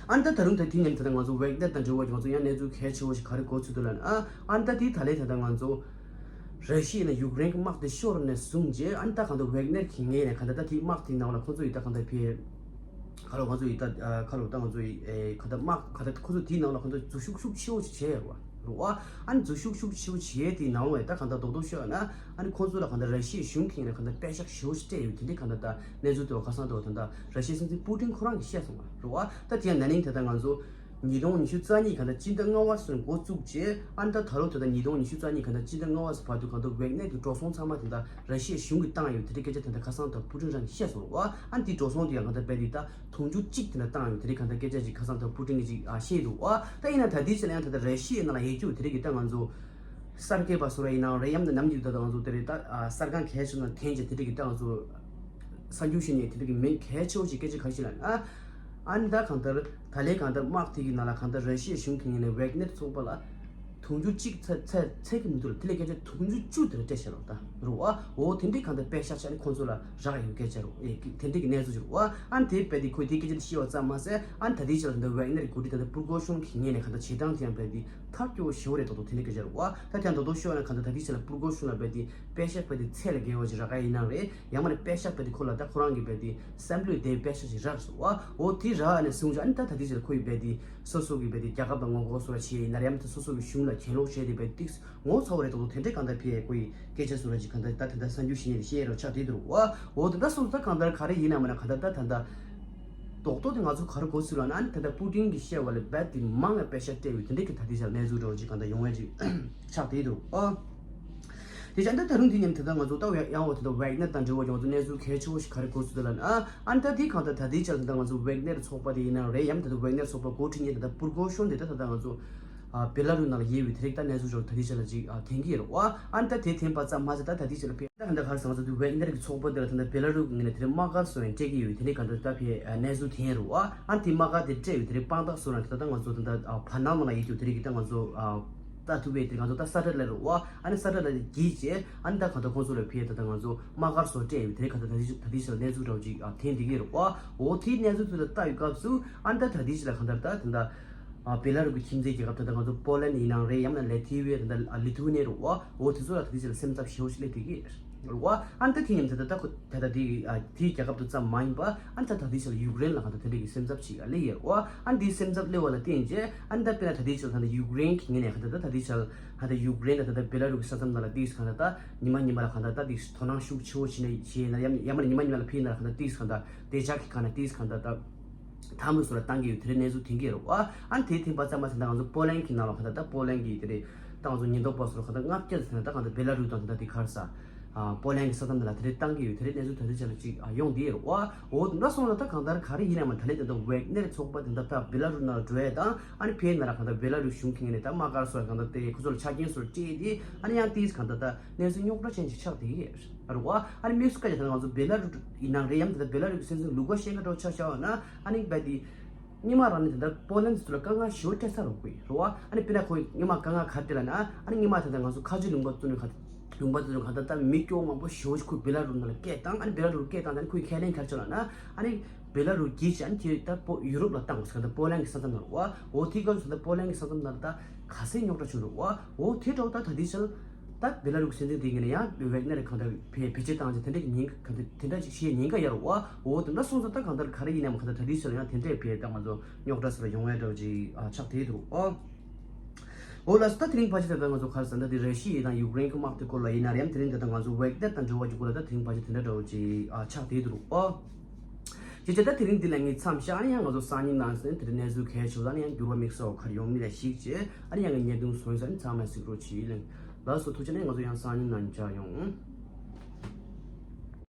ཨ་ནི་ད་ད་རུང་ད་དེ་ཉིན་ད་ལྟ་ང་ཚོ་ཝེག་ནེར་དང་འབྲེལ་བ་ང་ཚོ་ཡང་གནས་ཚུལ་གལ་ཆེ་བོ་ཞིག་ག་རེ་གོ་ཚུལ་འདུག་ལབ་ན། ཨ་ཨ་ནི་ད་དེ་ད་ལས་ད་ལྟ་ང་ཚོ་ར་ཤི་ཡ་ནས་ཡུཀ་རེན་གྱི་དམག་དེ་ཤོར་ནས་བཟུང་རྗེས་ཨ་ནི་ད་གང་ལྟར་ཝེག་ནེར་གྱི་ངོས་ནས་གང་ལྟར་ད་དེ་དམག་དེའི་ནང་ལ་ཁོ་ཚོ་ཡི་ད་གང་ལྟར་ཕེ་ཁ་ལོ་ང་ཚོ་ཡི་ད་ཁ་ལོ་ད་ང་ཚོ་ཡི་གང་ལྟར་དམག་གང་ལྟར་ཁོ་ཚོ་དེའི་ནང་ལ་གང་ལྟར་འཛུལ་ཞུགས་ཤུགས་ཆེ་བོ་ཞིག་བྱས་ཡོད་རེད་བ། རེད་བ། ཨ་ནི་འཛུལ་ཞུགས་ཤུགས་ཆེ་བོ་བྱས་དེའི་ནང་ལ་ད་གང་ལྟར་རྡོག་རྡོག་ཤོད་ན་ཨ་ནི་ཁོ་ཚོ་ལ་གང་ལྟར་ར་ཤི་ཡའི་གཞུང་གི་ངོས་ནས་གང་ལྟར་པད་ཤག་ཞེ་པོ་ཞིག་སྤྲད་ཡོད་དེ་འདྲའི་གང་ལྟར་ད་གནས་ཚུལ་དེ་བ་ཁ་སང་དེ་བ་ད་ལྟ་ར་ཤི་ཡའི་སྲིད་འཛིན་པུ་ཏིན་ཁོ་རང་གིས་བཤད་སོང་བ་རེད་བ། ད་དེ་ཡང་ན་ནིང་ད་ལྟ་ང་ཚོ་ཉིས་སྟོང་ཉི་ཤུ་རྩ་གཉིས་གང་ལྟར་སྤྱི་ཟླ་ལྔ་པ་སོན་འགོ་བཙུགས་རྗེས་ཨ་ནི་ད་ད་ལོ་ད་ལྟ་ཉིས་སྟོང་ཉི་ཤུ་རྩ་གཉིས་གང་ལྟར་སྤྱི་ཟླ་ལྔ་པ་སོན་བར་དུ་གང་ལྟར་ཝེག་ནེར་གྱི་འགྲོ་སོང་ཚང་མ་དེ་ད་ར་ཤི་ཡའི་གཞུང་གིས་བཏང་ཡོད་དེ་འདྲའི་སྐད་ཆ་དེ་ད་ཁ་སང་ད་པུ་ཏིན་རང་གིས་བཤད་སོང་བ། ཨ་ནི་དེའི་འགྲོ་སོང་དེ་ཡང་གང་ལྟར་རྦད་དེ་ད་དུང་ཕྱུར་གཅིག་དེ་འདྲ་བཏང་ཡོད་དེ་འདྲའི་གང་ལྟར་སྐད་ཆ་ཅིག་ཁ་སང་ད་པུ་ཏིན་གྱིས་ཅིག་ཨ་བཤད་འདུག་བ། ད་ཡིན་ན་ད་ལྟའི་ཆ་ལ་ཡང་ད་ལྟ་ར་ཤི་ཡའི་ནང་ལ་ཡོད་རྒྱུ་དེ་འདྲའི་གི་ད་ང་ཚོ་གསར་སྐྱེས་པ་སོ་ར་ཡིན་ནའང་རེད། ཡང་ན་ནམ་རྒྱུན་ད་ལྟ་ང་ཚོ་དེ་རེད་ད་ཨ་གསར་ཁང་གལ་ཆེ་ན་འཐེན་བྱས་དེ་འདྲའི་གི་ད་ང་ཚོ་གསར་འགྱུར་ཤེས་ནས་དེ་འདྲའི་གི་མི་གལ་ཆེ་བོ་ཞིག་སྐད་ཆ་ག་ཞིག་ལ་ཨ་ཨ་ནི་ད་གང་ལྟར་ད་ལའི་གང་ལྟར་དམག་དེ་གི་ནང་ལ་གང་ལྟར་ར་ཤི་ཡའི་གཞུང་གི་ངོས་ནས་ཝེག་ནེར་ཚོགས་པ་ལ་དུང་ཕྱུར་གཅིག་ཚད་ཚད་ཚད་ཀྱི་མི་འདུག་ལ་དེ་ལས་སྐད་ཆ་དུང་ཕྱུར་བཅུ་དེ་ལ་སྤྲད་བཞག་རོགས་ད་རུ་ཨ་འོ་དེ་འདྲའི་གང་ལྟར་པད་ཤག་ཆ་ནི་ཁོང་ཚོ་ལ་རག་ཡོད་སྐད་ཆ་རུ་ཨེ་དེ་འདྲའི་གི་གནས་ཚུལ་ཅིག་རུ་ཨ་ཨ་ནི་དེ་རྦད་དེ་ཁོས་དེ་སྐད་ཆ་དེ་ཤེས་པ་ཙམ་མ་ཟད་ཨ་ནི་ད་ལྟའི་ཆ་ལ་འདི་ཝེག་ནེར་གི་འགོ་ཁྲིད་ད་ལྟ་པུར་གོ་ཤོན་གྱི་ངོས་ནས་གང་ལྟར་བྱེད་སྟངས་དེ་ཡང་རྦད་དེ་ཐབས་སྐྱོ་བོ་ཞེ་པོ་རེད་ད་དོ་དེ་འདྲའི་སྐད་ཆ་རུ་ཨ་ད་དེ་ཡང་ད་དོ་ཤོད་ན་གང་ལྟར་ད་ལྟའི་ཆ་ལ་པུར་གོ་ཤོན་ལ་རྦད་དེ་པད་ཤག་རྦད་དེ་ཚད་ལས་བརྒལ་བ་ཅིག་རག་ག་ཡིན་ནའང་རེད། ཡང་མ་ནི་པད་ཤག་རྦད་དེ་ཁོ་ལ་ད་ཁོ་རང་གི་རྦད་དེ་བསམ་བློའི་དེ་པད་ཤག་ཅིག་རག་སོང་བ། འོ་དེ་རག་ནས་བཟུང་ཅིག་ཨ་ནི་ད་ད་ལྟའི་ཆ་ལ་ཁོ་ཡི་རྦད་དེ་སོ་སོ་གི་རྦད་དེ་རྒྱལ་ཁབ་ལ་ངོ་རྒོལ་སོགས་ལ་བྱས་ཡིན་ན་རེད། ཡང་མིན་ད་སོ་སོ་གི་གཞུང་ལ་གྱེན་ལོག་བྱས་ཏེ་རྦད་དེ་ཏིག་ངོ་ཚ་བོ་རེད་དོ་དེ་འདྲའི་གང་ལྟར་ཕེ་ཁོ་ཡི་སྐད་ཆ་སོགས་ལ་ཅིག་གང་ལྟར་ད་དེ་འདྲ་གསར་འགྱུར་ཞིག་ནས་བཤད་རོགས་ཆགས་བསྡད་འདུག་བ། འོ་དེ་འདྲ་སོང་ཙང་གང་ལྟར་ག་རེ་ཡིན་ན་མིན་ན་གང་ལྟར་ད་ད་ལྟ་རྡོག་རྡོག་དེ་ང་ཚོ་ག་རེ་གོ་ཚུལ་ལ་ན་ཨ་ནི་ད་ལྟ་པུ་ཏིན་གྱིས་བཤད་པ་ལས་རྦད་དེ་མང་བའི་པད་ཤག་སྤྲད་ཡོད་དེ་འདྲའི་གི་ད་ལྟའི་ཆར་གནས་ཚུལ་འདྲ་བོ་ཅིག་གང་ལྟར་ཡོང་བ་ཅིག་ཆགས་བསྡད་འདུག་ཨ། དེ་བྱས་ད་ད་རུང་དེ་མཉམ་དེ་ད་ང་ཚོ་ད་ཡང་བ་དེ་ད་ཝེག་ནེར་དང་འབྲེལ་བ་ཡོང་ཚོ་གནས་ཚུལ་གལ་ཆེ་བོ་ཞིག་ག་རེ་གོ་ཚུལ་ད་ལ་ན་ཨ་ཨ་ནི་ད་དེ་གང་ལྟར་ད་ལྟའི་ཆར་ད་ང་ཚོ་ཝེག་ནེར་ཚོགས་པ་དེ་ཡིན་ན་རེད། ཡང་ད་ད་ཝེག་ནེར་ཚོགས་པ་འགོ་ཁྲིད་མཁན་དེ་ད་པུར་གོ་ཤོན་དེ་ད་ད་ད་ང་ཚོ་ཨ་བེ་ལ་རུ་ནང་ལ་ཡོད་པའི་དེ་རིགས་ད་གནས་ཚུལ་འདྲ་བོ་ད་ལྟའི་ཆར་ལ་ཅིག་ཨ་འཐེན་གྱི་ཡོད་རེད་བ། ཨ་ནི་ད་དེ་འཐེན་པ་ཙམ་མ་ཟད་ད་ད་ལྟའི་ཆར་ལ་ཕེ་ད་ག་འདྲ་ག་རེ་ཟེར་ང་ཚོ་དེ་ཝེག་ནེར་གྱི་ཚོགས་པ་དེ་ལ་ད་ད་བེ་ལ་རུ་གི་ངོས་ནས་དེ་རིགས་དམག་སྒར་སོགས་ཡང་སྤྲད་ཀྱི་ཡོད་དེ་རིགས་ག་འདྲ་ད་ཕེ་ཨ་གནས་ཚུལ་འཐེན་རེད་བ། ཨ་ནི་དེ་དམག་སྒར་དེ་སྤྲད་ཡོད་དེ་རིགས་དཔང་རྟགས་སོགས་ལ་ད་ད་ང་ཚོ་ད་ད་ཨ་བར་སྣང་ནང་ལ་ཡོད་རྒྱུ་དེ་རིགས་ཀྱི་ད་ང་ཚོ་ཨ་ལྟ་ཐུབ་པའི་དེ་ང་ཚོ་ད་ས་ཁྲ་ལ་རེད་བ། ཨ་ནི་ས་ཁྲ་ལ་བགྱིས་རྗེས་ཨ་ནི་ད་ག་འདྲ་ཁོང་ཚོ་ལ་ཕེ་ད་ད་ང་ཚོ་དམག་སྒར་སོགས་སྤྲད་ཡོད་དེ་རིགས་ག་ད་ད་ད་ད་ད་ད་གནས་ཚུལ་འདྲ་བོ་ཅིག་ཨ་འཐེན་བསྡད་ཀྱི་ཡོད་རེད་བ། འོ་དེའི་གནས་ཚུལ་དེ་ལ་ལྟ་བའི་སྐབས་སུ་ཨ་ནི་ད་ད་ད་ད་ལ་ག་འདྲ་ད་ད་ད། ཨ་བེ་ལ་རུ་གི་ཁྱིམ་མཚེས་རྒྱལ་ཁབ་ད་ལྟ་ང་ཚོ་པོ་ལན་ཡིན་ནའང་རེད། ཡང་ན་ལེ་ཐི་ཝེ་ད་ལྟ་ལི་ཐུ་ཝེ་ནི་རུ་བ་འོ་དེ་ཚོ་ལ་ད་ལྟའི་ཆར་ལ་སེམས་འཚབ་ཞེ་པོ་ཞིག་སླེབས་བསྡད་ཀྱི་རུ་བ། ཨ་ནི་ད་དེ་ཡིན་ད་ལྟ་ད་ཁོ་ད་ལྟ་དེ་ཨ་དེའི་རྒྱལ་ཁབ་དུ་ཙམ་མ་ཡིན་པ་ཨ་ནི་ད་ད་ལྟའི་ཆར་ལ་ཡུཀ་རེན་ལ་གང་ལྟར་དེ་འདྲ་གི་སེམས་འཚབ་ཞིག་སླེབས་ཡོད་རུ་བ། ཨ་ནི་དེའི་སེམས་འཚབ་སླེབས་པ་ལ་བརྟེན་བྱས་ཨ་ནི་ད་དཔེར་ན་ད་ལྟའི་ཆར་ད་ལྟ་ཡུཀ་རེན་གི་ངོས་ནས་གང་ལྟར་ད་ད་ལྟའི་ཆར་གང་ལྟར་ཡུཀ་རེན་ད་ད་ལྟ་བེ་ལ་རུ་གི་ས་མཚམས་ནང་ལ་དེ་གང་ལྟར་ད་ཉི་མ་ཉི་མ་ལ་གང་ལྟར་ད་དེ་དོ་སྣང་ཤུགས་ཆེ་བོ་བྱས་ནས་བྱས་ན་ཡང་ཡང་མ་ཉི་མ་ཉི་མ་ལ་ཕེབས་ན་གང་ལྟར་དེ་གང་ལྟར་བདེ་འཇགས་ཀྱི་གང་ལྟར་དེ་གང་ལྟར་ད། ཐ་མ་སོགས་ལ་བཏང་གི་ཡོད་དེ་རིང་གནས་ཚུལ་ཐོན་གྱི་ཡོད་རེད་བ། ཨ་ནི་དེ་ཐོན་པ་ཙམ་མ་ཟད་ད་ང་ཚོ་པོ་ལན་གྱི་ནང་ལ་གང་ལྟར་ད་པོ་ལན་གྱི་དེ་རེད་ད་ང་ཚོ་ཉེན་རྟོག་པ་སོགས་ལ་གང་ལྟར་ལྔ་བརྒྱ་ཙམ་ད་གང་ལྟར་བེ་ལ་རུ་དང་ད་ལྟ་དེ་ག་རེ་ཟ་པོ་ལན་གྱི་ས་མཚམས་དེ་ལ་དེ་རེད་བཏང་གི་ཡོད་དེ་རིང་གནས་ཚུལ་ད་ལྟའི་ཆ་ལ་ཅིག་ཡོང་བསྡད་ཡོད་རེད་བ། འོ་དེ་འདྲ་སོང་ལ་ད་གང་ལྟར་ག་རེ་ཡིན་ན་མ་ད་ལན་ད་ལྟ་ཝེག་ནེར་ཚོགས་པ་དེ་འདྲ་ད་བེ་ལ་རུ་ནང་ལ་འགྲོ་ཡས་དང་ཨ་ནི་ཕེབས་ན་ལ་གང་ལྟར་བེ་ལ་རུ་གཞུང་གི་ངོས་ནས་ད་དམག་སྒར་སོགས་ལ་གང་ལྟར་དེ་ཁོ་ཚོ་ལ་ཆ་རྐྱེན་སོགས་སྤྲད་དེ་ཨ་ནི་ཡང་དེ་གང་ལྟར་ད་གནས་ཚུལ་རྙོག་དྲ་ཅན་ཅིག་ཆགས་བསྡད་ཡོད་རེད་བ། ཨ་ནི་དམིགས་སུ་བཀར་ཡ་ད་ང་ཚོ་བེ་ལ་རུ་ཡིན་ནའང་རེད། ཡང་ད་ལྟ་བེ་ལ་རུ་གི་སྲིད་འཛིན་ལུ་ཀ་ཤན་ཀ་འདྲ་བོ་ཆ་བཞག་པ་ན་ཨ་ནི་རྦད་དེ་ སྔོན་མ་རང་ནས་དེ་འདྲ་པོ་ལན་ཚོ་ལ་དཀའ་ངལ་ཞེ་པོ་སྤྲད་ཚར་རོགས་ཀྱི་རེད་བ། ཨ་ནི་དཔེར་ན་ཁོས་སྔོན་མ་དཀའ་ངལ་ག་རེ་སྤྲད་ལབ་ན། ཨ་ནི་སྔོན་མ་དེ་འདྲ་ང་ཚོ་མཁའ་སྤྱོད་ལུང་པ་བཙུགས་ནས་ག་ལུང་པ་བཙུགས་ནས་གང་ལྟར་ད་མི་སྐྱོ་མང་པོ་ཞེ་པོ་ཅིག་ཁོས་བེ་ལ་རུ་ནང་ལ་སྐད་བཏང་། ཨ་ནི་བེ་ལ་རུ་སྐད་བཏང་། ཨ་ནི་ཁོས་ཁས་ལེན་ག་རེ་བྱས་ལབ་ན། ཨ་ནི་བེ་ལ་རུ་བརྒྱུད་བྱས་ཨ་ནི་དེ་ད་པོ་ཡུ་རོབ་ལ་བཏང་བ་ཟེར། གང་ལྟར་པོ་ལན་གྱི་ས་མཚམས་ནང་ལ་བ། འོ་དེའི་སྐབས་སུ་ད་པོ་ལན་གྱི་ས་མཚམས་ནང་ལ་ད་ག་ཚད་རྙོག་དྲ་བྱུང་རེད་བ། འོ་དེ་འདྲ་བོ་ད་ད་ལྟའི་ཆར་ད་བེ་ལ་རུ་སྲིད་འཛིན་དེ་ངོས་ནས་ཡང་ཝེག་ནེར་གང་ལྟར་བེད་བེད་སྤྱོད་བཏང་བྱས་དེ་འདྲ་གི་ཉེན་ཁ་གང་ལྟར་དེ་འདྲ་ཞིག་བཤད་ཉེན་ཁ་ཡོད་རེད་བ། འོ་དེ་འདྲ་སོང་ཙང་ད་གང་ལྟར་ག་རེ་ཡིན་ནའང་གང་ལྟར་ད་ལྟའི་ཆར་ཡང་དེ་འདྲས་བེད་ད་ང་ཚོ་རྙོག་དྲ་ཟེར་ཡོང་ཡ་འདྲ་བོ་ཅིག་ཨ་ཆགས་བསྡད་འདུག་ཨོ། འོ་ལགས་སོ། ད་དེ་རིང་ཕལ་ཆེར་ད་ལྟ་ང་ཚོ་ག་རེ་ཟེར་ན། ད་དེ་ར་ཤི་ཡ་དང་ཡུཀ་རེན་གྱི་དམག་དེ་སྐོར་ལ་ཡིན་ན་རེད། ཡང་དེ་རིང་ད་ལྟ་ང་ཚོ་ཝེག་ནེར་དང་འབྲེལ་བ་ཅིག་སྐོར་ལ་ད་དེ་རིང་ཕལ་ཆེར་དེ་འདྲ་འདྲ་བོ་ཅིག་ཨ་ཆགས་བསྡད་འདུག་ཨོ། ཅེས་བྱས་ད་དེ་རིང་འདི་ལ་ངས་མཚམས་བཞག་ཨ་ནི་ཡང་ང་ཚོ་སང་ཉིན་ནང་ཚན་དེ་རིང་གནས་ཚུལ་གལ་ཆེ་བ་ཨ་ནི་ཡང་འགྱུར་བ་དམིགས་བསལ་ག་རེ་ཡོང་མིན་ལ་གཞིགས་བྱས། ཨ་ནི་ཡང་ངས་བརྙན་ཐུང་བཟོས་ས་ཨ་ནི་ཚང་མ་གཟིགས་རོགས་བྱེད། ལགས་སོ། ཐུགས་རྗེ་ཆེ། ང་ཚོ་ཡང་སང་ཉིན་ནང་མཇལ་ཡོང་།